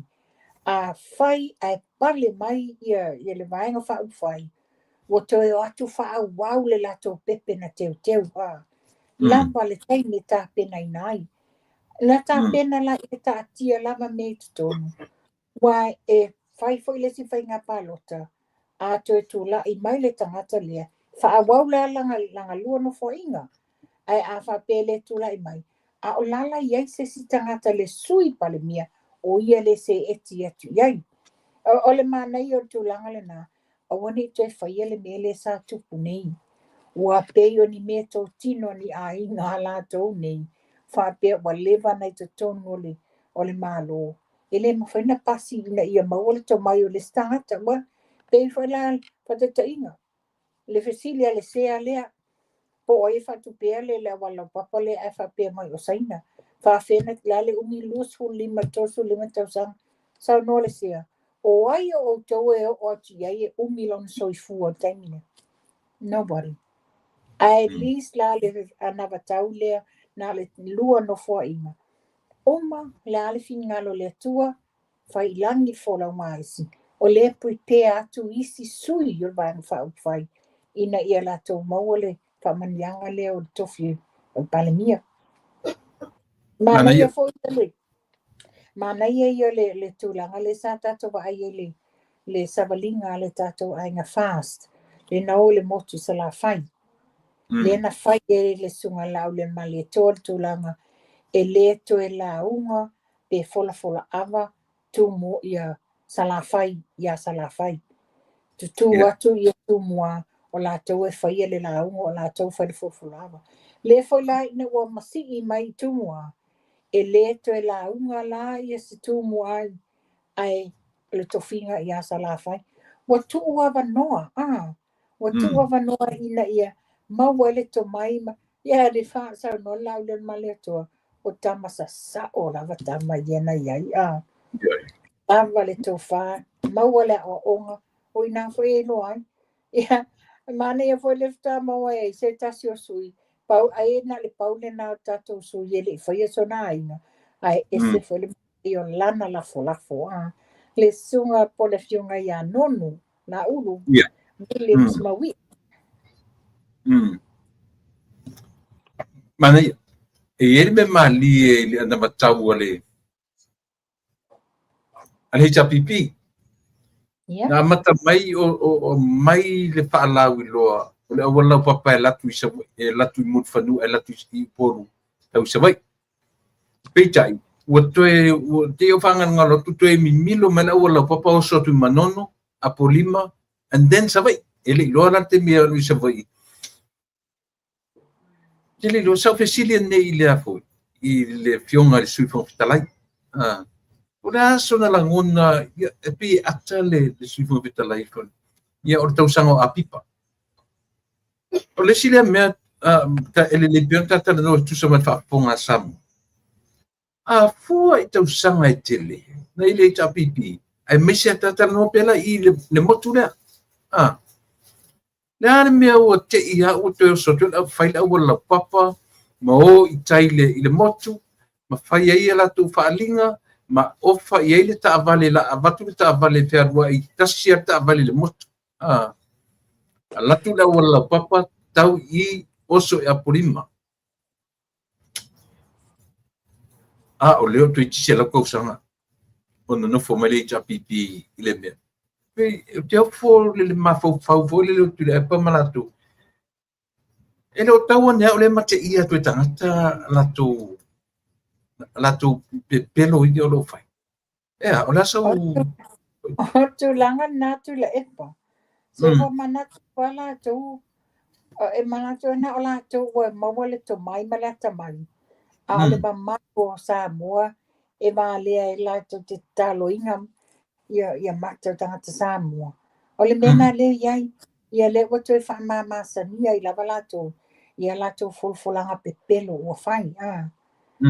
A fai ae pale mai ia le Vaega Faaupufai, ua toe o atu faaauau le latou pepe na teuteu lava le taimi e tapenaina ai. Na tapena la ia taatia lava mea i totonu, ua e fai foi le isi faiga palota, a toe tulai mai le tagata lea, faaauau la lana lua nofoaiga. Ae a faapea le tulai mai, a o lala i ai se isi tagata le sui Palemia, o ia le seeti atu i ai. O le manaia o le tulaga lena, aua ne i toe faia le mea lea sa tupu nei. Ua pei o ni mea totino ni aiga a latou nei, faapea ua leva na i totonu o le Malo. E le mafai ona pasi ina ia maua le tomai o le isi tagata. Ua pei foi la faataitaiga, le fesili a le sea lea, po o ai e faatupea le auala laupapa lea ae faapea mai o Saina. Faafena la le umi 25 35 tausaga. Saunoa le sea, o ai o outou e oo atu i ai e umi lona soifua o le taimi lea? Nobody. At least la le anavatau lea na le lua nofoaiga. Uma le a le finagalo o le Atua, fai i lagi le folau maisi. O lea prepare atu isi sui o le Vaega Faaupufai ina ia latou maua le faamanuiaga lea o le tofi o le Palemia. Manaia foi le manaia ia le tulaga lea sa tatou vaai ai le savaliga a le tatou aiga FAST, le na o i le motu i Salafai. Lea na fai e le Susuga Laaulialemalietoa le tulaga e le toe lauga pe folafola ava Tumu ia Salafai ia Salafai. Tutū atu ia Tumua o latou e faia le lauga, o latou fai le folafola ava. Lea foi la ina ua masii mai i Tumua, e le toe lauga la ia se Tumua ae o le tofiga ia Salafai. Ua tuu avanoa, ua tuu avanoa ina ia maua ai le tomai ma ia le saunoa le Laaulialemalietoa, o tama sasao lava tama ia na i ai. Lava le tofa, maua le aoaoga, o ina foi e iloa ai. Ia, manaia foi le faatoa maua ai se tasi o sui, pau, ai na le pau lena o tatou sui e le i faia sona aiga, ae ese foi le manaia o lana lafolafo. Le susuga po o le afioga ia Nonu Laulu, Williams Maui'a. Manaia, e i ai le mea malie i le anavatau a le HRPP. Na amata mai o mai le faalauiloa o le auala laupapa e alu atu i Savaii, e alu atu i Mulifanua, e alu atu i Upolu tau i Savaii. Peitai, ua toe, ua te i ou faagalogalo atu, toe mimilo mai le auala laupapa oso atu i Manono, Apolima, and then Savaii. E le i iloa la le taimi e alu i Savaii. Te le iloa, sa ou fesili anei i le a foi, i le afioga i le Sui Fofoga Fetalai. O le a sona lagona, ia, e pei e ata le Sui Fofoga Fetalai, ia, o le tausaga o Apipa. O le isi lea mea e lelei pea ona ta talanoa e tusa ma le faafofoga a Samoa. A fua i tausaga e tele na i le HRPP, aemaise a ta talanoa pea la i le motu lea. Le a le mea ua te i a ua toe oso atu ai fai le auala laupapa ma o i tai i le motu, ma fai ai a latou faaaliga, ma ofa i ai le taavale, la avatu le taavale fealuai, tasi a le taavale i le motu. Alu atu le auala laupapa tau i oso i Apolima. A o lea o toeitiiti 100 tausaga o nonofo mai le HRPP i le mea. Pei ou te ofo le mafaufau foi lele o Tuilaepa ma latou. E le o tau ane au lea mateia atu e tagata latou pepelo ia o lo o fai. Ea, o le a sau. O tulaga na Tuilaepa. Se ua manatu a latou, e manatu na o latou ua maua le tomai ma le atamai. A o le mamalu o Samoa e valea e latou te tataloina ia mata o tagata Samoa. O le mea na lea i ai, ia lea ua toe faamamasania ai lava latou, ia latou folafolaga pepelo ua fai.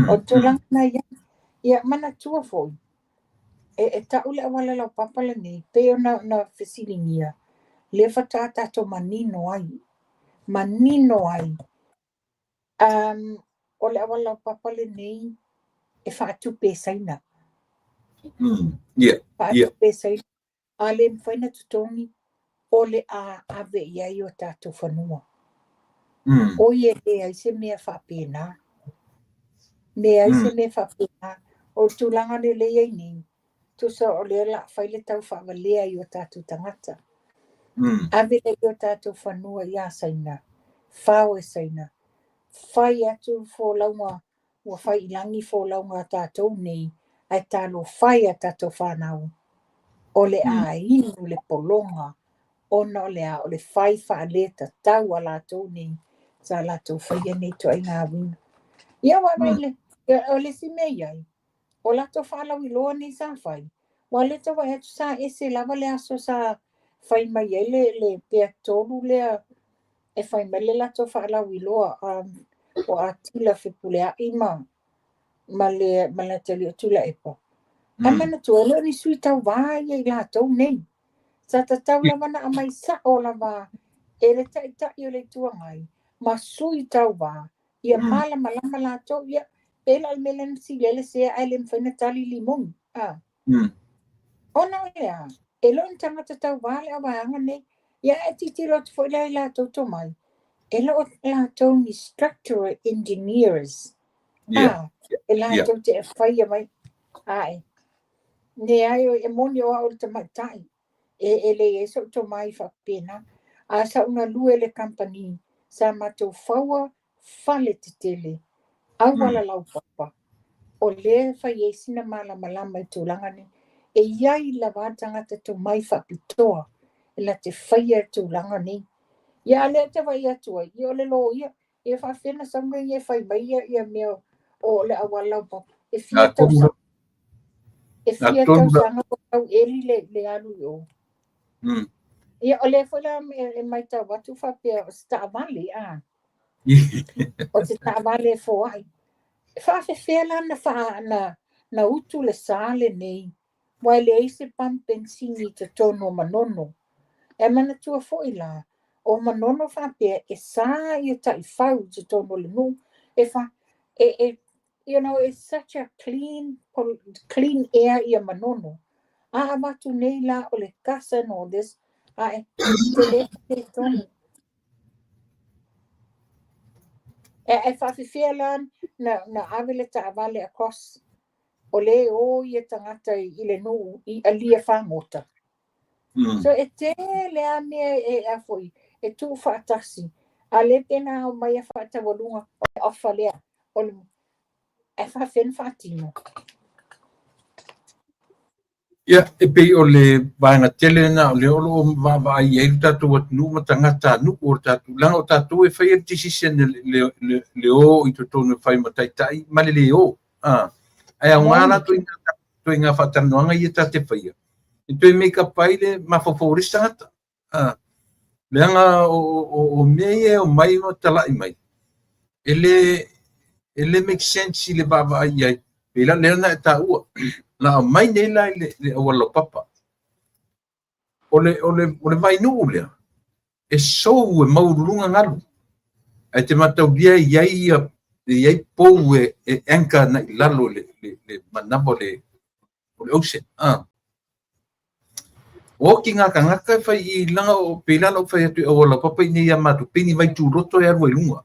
O tulaga na i ai, ia manatua foi, e tau le auala laupapa lenei, pei ona na fesiligia, lea faatoa tatou manino ai. Manino ai. O le auala laupapa lenei e faatupe e Saina. Faatupe e Saina. A le mafai na totogi, o le a ave i ai o tatou fanua. Oi e leai se mea faapena. Leai se mea faapena. O le tulaga lelei ai nei, tusa o lea la fai le tau faavalea i o tatou tagata. Ave le i o tatou fanua ia Saina, fao e Saina. Fai atu folauga, ua fai i lagi folauga a tatou nei, ae talofa e a tatou whanau. O le a inu le pologa, ona o le a o le fai faale tatau a latou nei, sa latou faia nei toaiga uiga. Ia wa mai le, o le isi mea i ai, o latou faalauiloa nei sa fai, ua le tau vaai atu sa ese lava le aso sa fai mai ai le pea tolu lea e fai mai le latou faalauiloa o Atila Fepuleai ma le atalii o Tuilaepa. Ae manatua le o ni sui tauvā ia i latou nei. Sa tatau lava na aumai sao lava e le taitai o le Itu Agai ma sui tauvā ia malamalama latou ia pe la o le mea lea na fesili ai le sea ae le mafai na tali limoni. Ona o le a, e le o ni tagata tauvā le auvaega nei. Ia e tilotilo atu foi la i latou tomai, e le o latou ni structural engineers. E latou te e faia mai. Ae, leai e moni o au le tamaitai. E leai so'u tomai faapena. A sa ou galue i le kamupani, sa matou faua fale tetele, auala laupapa, o lea e fai ai sina malamalama i tulaga nei. E i ai lava tagata tomai faapitoa e la te faia le tulaga nei. Ia a lea te vaai atu ai, ia o le loia, ia faafefea na sau ia e fai mai ia mea o le auala laupapa. E fia tausaga. E fia tausaga o tau eli le alu i o. Ia o lea foi la e matau atu faapea o se taavale, a. O se taavale e foai. E faafefea la na utu le sa lenei, ua e leai se pamu penisini i totonu o Manono. E manatua foi la, o Manono faapea e sa ia taifau i totonu o le nuu. E fa, e, e, you know, it's such a clean, clean air ia Manono. A avatu nei la o le kasa and all this, Ae, tele faaletonu. E, e faafefea la na ave le taavale across o lē o ia tagata i le nuu i alia fagota. So e tele a mea e a foi e tuu faatasi. A le pe na ao mai a faataualuga o le offer lea o le e faafefea ona faatino. Ia, e pei o le vaega tele lena o lea o lo o vaavaai i ai lo tatou atunuu ma tagatanuu o le tatou, leaga o tatou e faia le decision le o i totonu e fai ma taitai ma le le o. Ae aoga la ituaiga faatalanoaga ia ta te faia, e toe make up ai le mafaufau o le isi tagata. Leaga o mea ia e omai ma talai mai, e le make sense i le vaavaai i ai. Pei la lea na e taua, na aumai nei la i le auala laupapa. O le vainuu lea, e sou e maualuluga galu. Ae te mataulia e i ai pou e anchor na i lalo le manava o le ocean. O ki ngā tagata e fai i langa o pei la lau fai atu i auala laupapa i nei ia matou, pei ni vai tuloto e alu ai luga.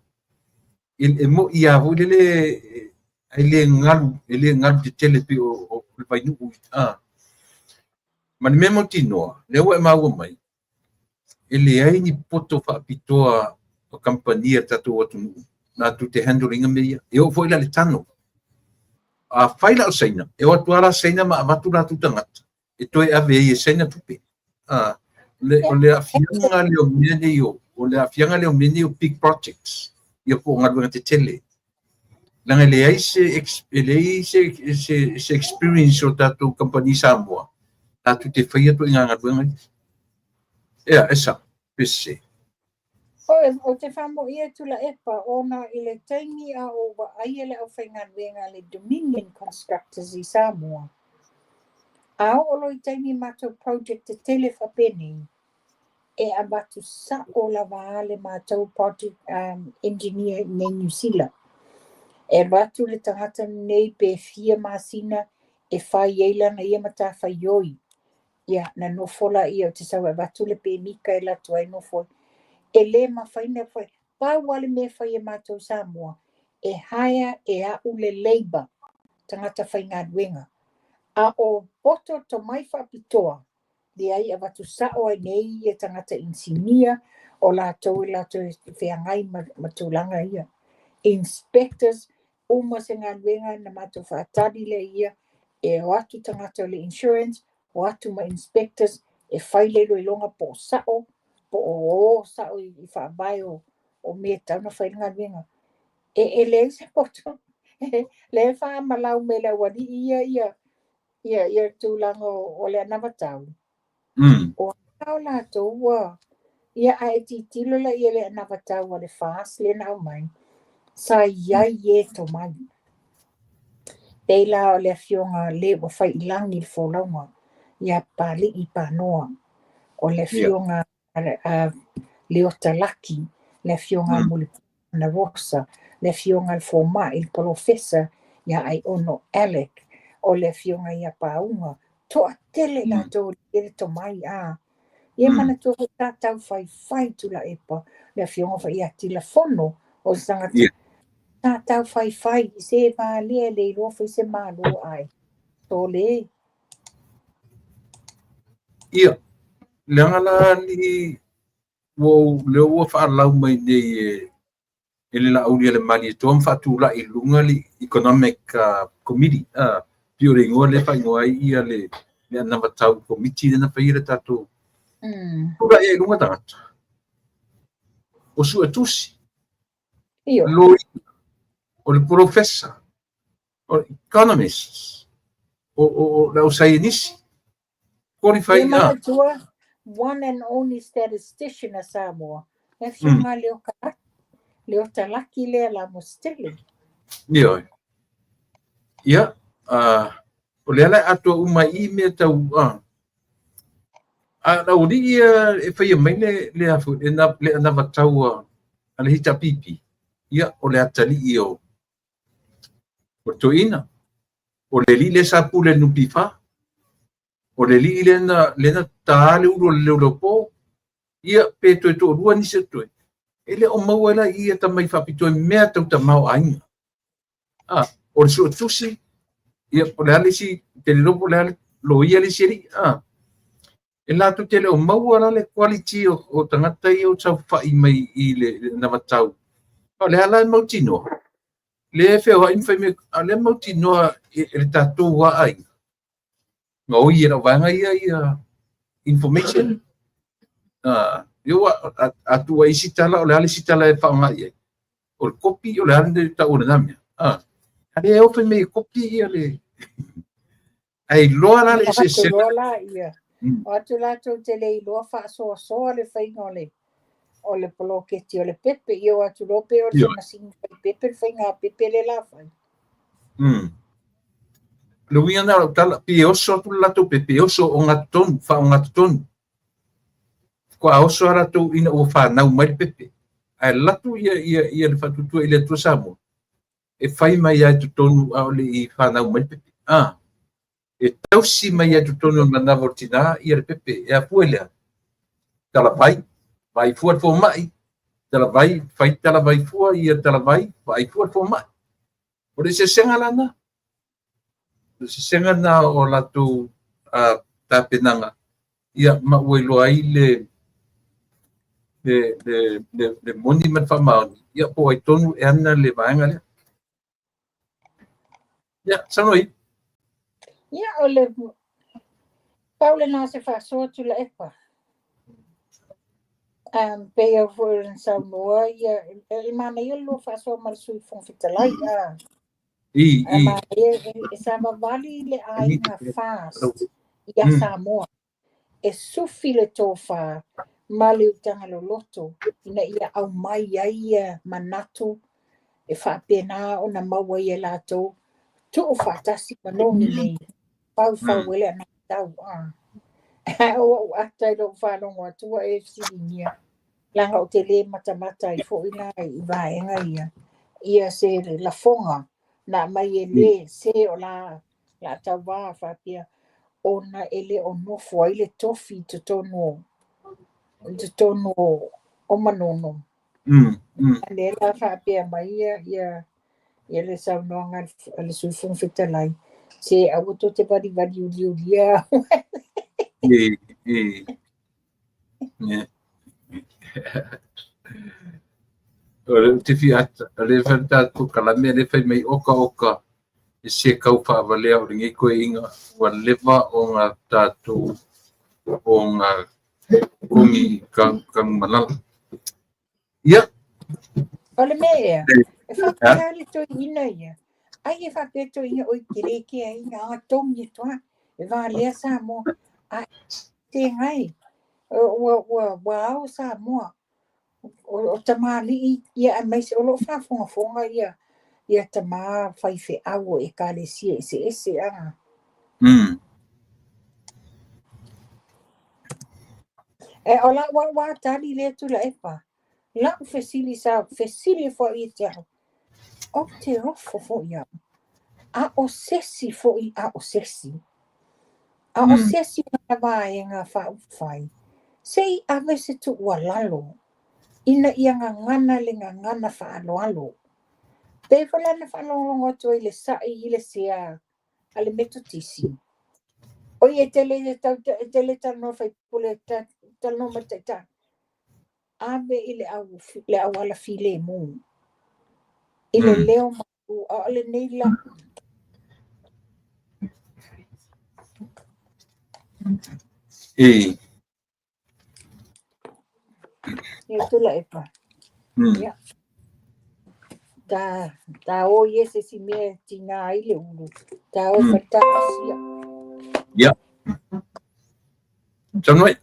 E mo ia foi lele ai le galu, e le galu tetele pei o le vainuu. Ma le mea mautinoa, lea ua e maua mai, e leai ni poto faapitoa o kamupani a le tatou atunuu latou te handle ina mea ia. E oo foi la i le tano. A fai la o Saina, e o atu lava la Saina ma avatu latou tagata, e toe ave ai e Saina tupe. O le aafiaga lea o mea nei o le aafiaga lea o mea nei o big projects, ia po o galuega tetele. Leaga e leai se experience o tatou kamupani Samoa latou te faia ituaiga galuega ia. Ia, e sao, pe sese. O te faamoia Tuilaepa ona i le taimi a o vaaia le aufaigaluega a le Dominion Constructors i Samoa. A oo loa i taimi matou project tetele faapenei, e avatu sao lava a le matou project engineer i nei Niu Sila. E avatu le tagata lenei pe fia masina e fai ai lana ia matafaioi. Ia, na nofo laia o te sau e avatu le pemita e alu atu ai nofo ai. E le mafai ona fai. Pau lava le mea e fai e matou i Samoa, e hire e au le labour, tagata faigaluega. A o poto tomai faapitoa, leai e avatu sao ai nei ia tagata inisinia o latou e latou e feagai ma tulaga ia. Inspectors, uma se galuega na matou faatali lea ia, e o atu tagata o le insurance, o atu ma inspectors e fai le iloiloga po o sao, po o o sao i faavae o mea e tatau ona fai le galuega. E leai se poto, lea e faamalau mai e le aualii ia tulaga o le anavatau. O a o latou ua, ia a e tilotilo la i le anavatau a le FAST lea na aumai, sa i ai e tomai. Pei la o le afioga le ua fai i lagi le folauga ia Papali'i Panoa, o le afioga a Leota Laki, le afioga a Mulipola Rosa, le afioga a le Fomai, le Polofesa ia Aiono Alec, o le afioga ia Pauga, toatele latou e le tomai a. Ia manatua foi sa tau faifai Tuilaepa, le afioga foi ia Tilafono o se tagata. Sa tau faifai se valia le iloa fai se malo ai. Sole. Ia, leaga la ni ua lea ua faalau mai nei e le Laauli a le Malietoa ma faatulai i luga le Economic Committee, pei o le igoa lea e faaigoa ai ia le anavatau komiti lea na faia le tatou tulai ai i luga tagata. O suetusi, loia, o le polofesa, o economists, o le ausaienisi, qualify. Ia manatua, one and only statistician a Samoa, le afioga Leota Laki lea Lamositele. Ioe. Ia, o lea la e atoa uma i mea tau a laualii ia e faia mai le a foi le anavatau a le HRPP. Ia, o le atalii o le toeaina. O le alii lea sa pule i le NPF. O le alii lea na ta le ulu o le leoleopo. Ia, pe toe toalua nisi o toe. E le o maua ai la i i atamai faapitoa i mea tau tamaoaiga. A, o le suetusi, ia, po o le a le isi, ou te le iloa po o le a le loia le isi alii. A, e latou te le o maua la le quality o tagata ia o saofafai mai i le anavatau. A o le a la e mautinoa? Lea e feoai ma fai mea, a o lea e mautinoa e le tatou lava aiga, gaoi e lau vaega ia ia information. Ia ua a tuu ai isi tala, o le a le isi tala e faaaoga i ai? O le kopi, o le a le tau o lena mea? A lea e o fai mai e kopi ia le... Ae iloa la le eseesega. Iloa la ia. O atu latou te le iloa faasoasoa le faiga o le poloketi o le pepe. Ia o atu loa pe o se masini fai pepe le faiga pepe le la fai. Le uiga na o lau tala, pe oso atu le latou pepe, e oso ogatotonu, faaogatotonu. Faatoa oso lava latou ina ua fanau mai le pepe. Ae alu atu ia, ia, ia le faatuatua i le Atua Samoa, e fai mai lava i totonu a o le i fanau mai le pepe. Ah, e tausi mai lava i totonu o le manava o le tinā ia le pepe. E afua i le a? Talavai, vaai fua le fomai, talavai, fai talavai fua ia talavai, vaai fua le fomai. O le eseesega la na. O le eseesega na o latou tapenaga, ia ma ua iloa ai le moni ma le faamaoni, ia po o ai tonu e ana le vaega lea. Ia, saunoa ia. Ia, o le pau lena o se faasoa Tuilaepa. Pei foi ona saunoa ia, e manaia le lua faasoa ma le Sui Fofoga Fetalai. I, i. I. E savavali le aiga FAST ia Samoa. E sufi le tofa ma le utaga loloto ina ia aumai ai ia manatu e faapena ona maua ai e latou tuu faatasi ma nogi nei faufau ai le anavatau. Ae ua ou ata i lou faalogo atu ua e fesiligia, leaga ou te le matamata ai foi la i vaega ia, ia se lafoga na aumai e le se o la la tauvā faapea ona e le o nofo ai le tofi i totonu o Manono. Lea la faapea mai ia ia ia le saunoaga a le Sui Fofoga Fetalai, se aua tou te valivali uliulia. E, e. Yeah. O le te fia ata, o le fai tātou kalame, le fai mai oka oka, e se kau whaavalea o lenei koeaiga, ua leva o ngā tātou o ngā kongi kagumalala. Ia. O le mea ea, e faapea le toeaina ia, ai e faapea toeaina oi tele ke ai ngā tongi toa, e valea Samoa, a te ngai, ua, ua, ua ao Samoa, o tamalii ia aemaise o loo faafogafoga ia ia tamā faifeau o ekalesia eseese a. E o lau au a tali lea Tuilaepa. Lau fesili sa fesili foi ia te au. Ou te ofo foi au. A o sesi foi a o sesi. A o sesi o lana vaega faaupufai. Se i ave se tuualalo ina ia gagana le gagana faaaloalo. Pei foi la na faalogologo atu ai i le sa'i i le sea a le Metotisi. Oi e te le tau e te le talanoa i le faipule, talanoa ma le taitai. Ave i le au le auala filemu. I le leo malu, a o lenei la. E. Ia Tuilaepa. Ia. Ta, ta o i e se si mea e tigā ai le ulu. Ta o e fai ta asia. Ia. Saunoa mai.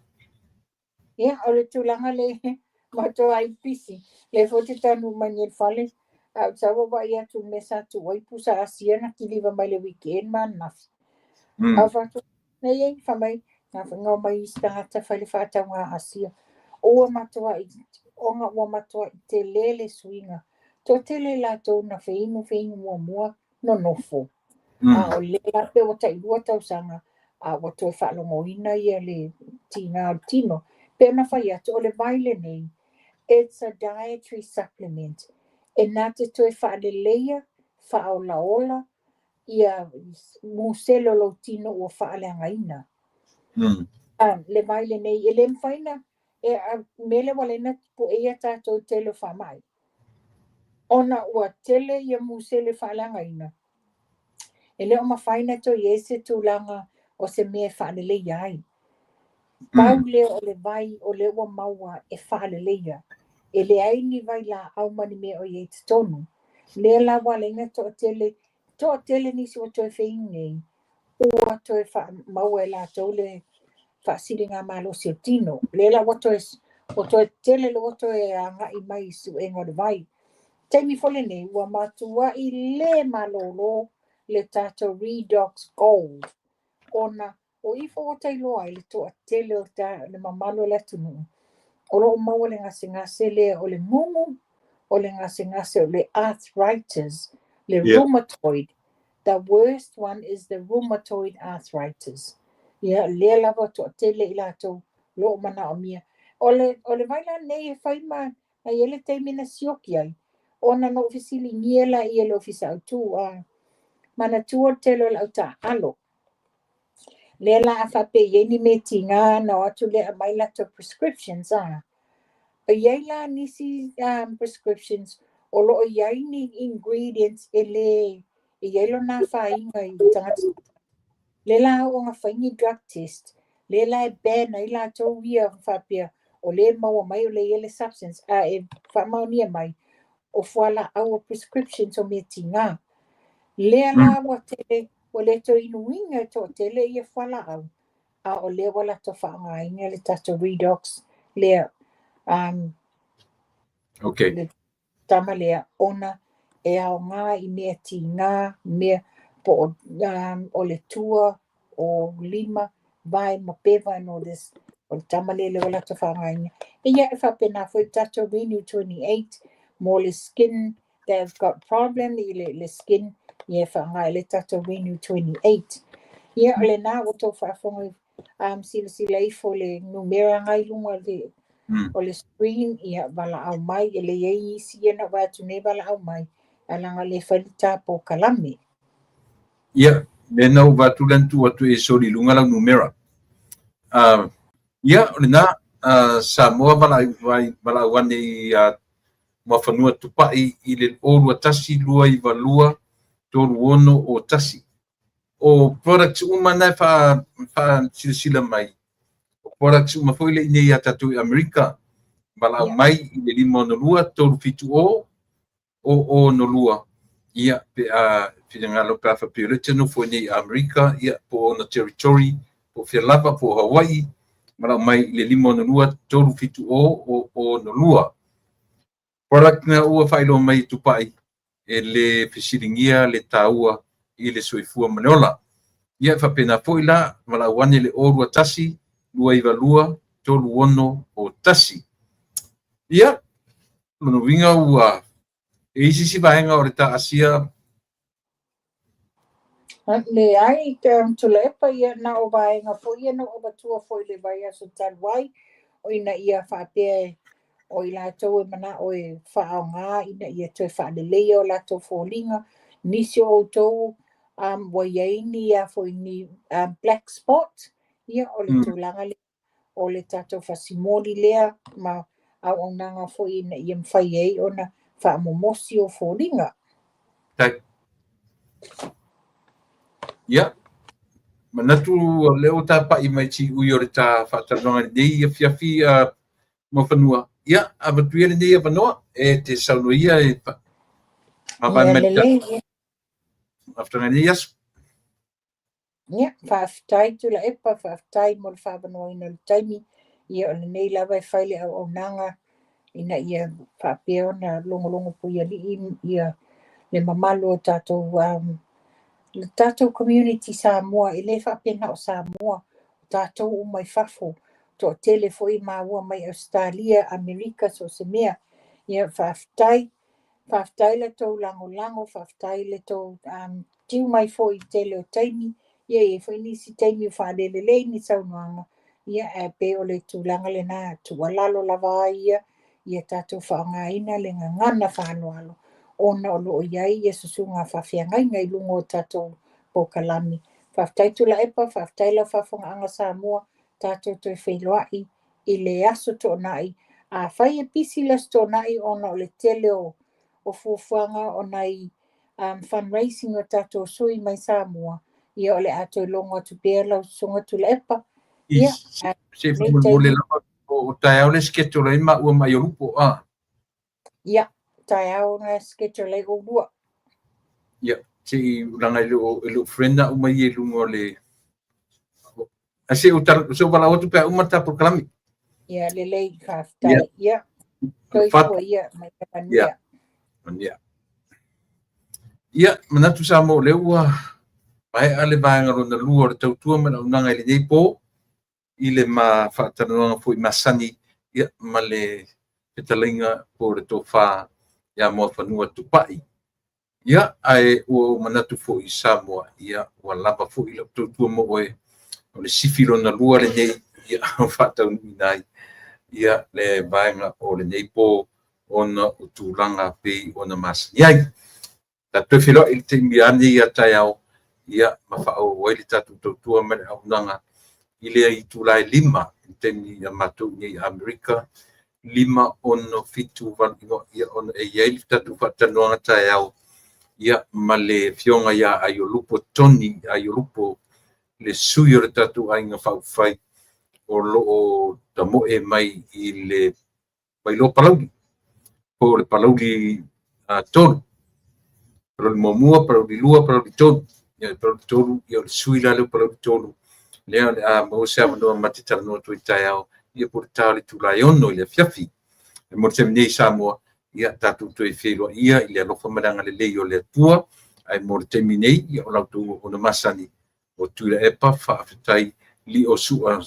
Ia, o le tulaga le matou ai pisi. Le foi te taunuu mai nei i le fale, a ou sau ou vaai atu i le mea sa tuu ai pusa asia na kiliva mai le weekend ma ananafi. A ou fai nei ai, fai mai, na whanau mai isi tagata fai le faatauga asia. Ua matuai, ona ua matuai tele le suiga. Toatele latou na feinu feinu muamua nonofo. A o lea la pe ua tailua tausaga, a ua toe faalogoina ia le tiga o le tino. Pei ona fai atu, o le vai lenei, it's a dietary supplement, e na te toe faaleleia, faaolaola ia musele o lou tino ua faaleagaina. Le vai lenei, e le mafai ona, e mea lea ua ala ai ona pueia tatou i le tele o faamai, ona ua tele ia musele faaleagaina, e le o mafai ona toe i ai se tulaga o se mea e faaleleia ai. Pau lea o le vai o lea ua maua e faaleleia. E leai ni vailaau ma ni mea o i ai i totonu. Lea la ua ala ai ona toatele, toatele nisi ua toe feinu nei, ua toe faamaua e latou le faasiligamalosi o le tino. Lea la ua toe, ua toe tele ua toe agai mai i suega o le vai. Taimi foi lenei, ua matuai le malolo le tatou Redox Gold, ona o i foi ua tailoa ai le toatele o le mamalu o le atunuu, o lo o maua le gasegase lea o le gugu, o le gasegase o le arthritis, le rheumatoid. The worst one is the rheumatoid arthritis. Ia, lea lava toatele i latou lo o manaomia. O le vai la lenei e fai ma na i ai le taimi na sioki ai, ona na ou fesiligia laia i le ofisa autu, a manatua le tele o le au taaalo. Lea la a faapea e i ai ni mea tiga na o atu lea aumai latou prescriptions a. E i ai la nisi prescriptions o lo o i ai ni ingredients e le e i ai lona afaina i tagata. Lea la oo ina fai ni drug test, lea la e ban ai latou ia faapea o lea e maua mai o lea e i ai le substance, a e faamaonia mai o fualaau o prescriptions o mea tiga. Lea la ua tele, ua le toe inuina e toatele ia fualaau, a o lea ua latou faaaogaina le tatou Redox lea. Le tama lea ona e aoga i mea tiga, mea po o le tua, o lima, vae ma peva and all this. O le tama lea lea ua latou faaaogaina. Ia e faapena foi le tatou Renew 28 mo le skin that have got problem i le skin, ia e faaaoga i le tatou Renew 28. Ia o lena ua tou faafofoga, silasila ifo le numera na i luga o le screen, ia valaau mai, e le i ai isi ia na ou vaai atu nei valaau mai, ae leaga le fai le ta polokalame. Ia, lea na ou vaai atu lea na tuu atu e soli i luga lau numera. Ia, o lena, Samoa valaau ane i Muafanua Tupai i le 021 292 3601. O products uma na e faasilasila mai, o products uma foi le i nei ia tatou i Amerika, valaau mai i le 562 370 002. Ia, pe a finagalo, pe a faapea o lea e te nofo i nei i Amerika, ia, po o ona territory, po o fea lava, po o Hawaii, valaau mai i le 562 370 002. Product na ua faailoa mai e Tupai e le fesiligia le taua i le soifua ma le ola. Ia, e faapena foi la, valaau ane le 021 292 3601. Ia, lona uiga ua e i se isi vaega o le ta asia. Leai, Tuilaepa, ia na o vaega foi ia na ou avatua foi i le vaiaso talu ai, o ina ia faapea o i latou e manao e faaaoga ina ia toe faaleleia o latou foliga, nisi o outou ua i ai ni a foi ni black spot, ia o le tulaga lea o le tatou fasimoli lea ma auaunaga foi ina ia mafai ai ona faamomosi o foliga. Tai. Ia, manatu o lea ua tapai mai siui o le ta faatalanoaga lenei afiafi Muafanua. Ia, avatu ia lenei avanoa e te saunoa ia e mavae mai le aftaga lenei aso. Ia, faafetai Tuilaepa, faafetai mo le faaavanoaina o le taimi. Ia o lenei lava e fai le auaunaga ina ia faapea ona logologo puialii ia le mamalu o tatou le tatou community Samoa, e le faapea na o Samoa, o tatou uma i fafo, toatele foi maua mai Ausetalia, Amerika, so o se mea. Ia faafetai, faafetai le tou lagolago, faafetai le tou tiu mai foi i tele o taimi, ia e i ai foi nisi taimi o faalelelei ni saunoaga, Ia, ae pei o le tulaga lena, tuualalo lava ai ia, ia tatou faaaogaina le gagana faaaloalo ona o lo o i ai ia susuga faafeagaiga i luga o tatou polokalame. Faafetai Tuilaepa, faafetai lau faafofogaaga Samoa, tatou toe feiloai i le Aso Toonai. Afai e pisi le Aso Toonai ona o le tele o fuafuaga o nai fundraising o tatou sui mai Samoa, ia o le a toe logo atu pea lau Susuga Tuilaepa. Ia, Se i faamolemole lava, o taeao le schedule ai maua ma Aiolupo, a? Ia, taeao na schedule ai oulua. Ia, se i leaga e le o friend au mai i luga o le. Ae se i ou valaau atu pe a uma le ta polokalame. Ia, lelei, faafetai. Ia, soifua ia, ma ia manuia. Manuia. Ia, manatu Samoa o lea ua maea le vaega lona lua o le tautua ma le auaunaga i lenei po, i le ma faatalanoaga foi masani, ia, ma le fetalaiga po o le tofa ia Muafanua Tupai. Ia, ae ua ou manatu foi Samoa, ia, ua lava foi lau tautua mo oe, o le sifi lona lua lenei, ia, faataunuuina ai, ia, le vaega o lenei po ona o tulaga pei ona masani ai. Tatou toe feiloai i le taimi a nei a taeao, ia, ma faaauau ai le tatou tautua ma le auaunaga i le itula e 5 i le taimi a matou i inei i Amerika, 5, 6, 7, 8, ia, ona e i ai le tatou faatalanoaga taeao, ia, ma le afioga ia Aiolupo Tony Aiolupo, le sui o le tatou Aiga Faaupufai o lo o tamoe mai i le Vailoa Palauli, po o le Palauli 3, Palauli 1, Palauli 2, Palauli 3. Ia, Palauli 3, ia o le sui la lea o Palauli 3, lea o le a maua se avanoa ma te talanoa atu ai taeao, ia po o le ta o le itula e 6 i le afiafi. E mo le taimi nei Samoa, ia tatou toe feiloai ia i le alofa ma le agalelei o le Atua, ae mo le taimi nei, ia o la outou auauna masani o Tuilaepa, faafetai lio sua.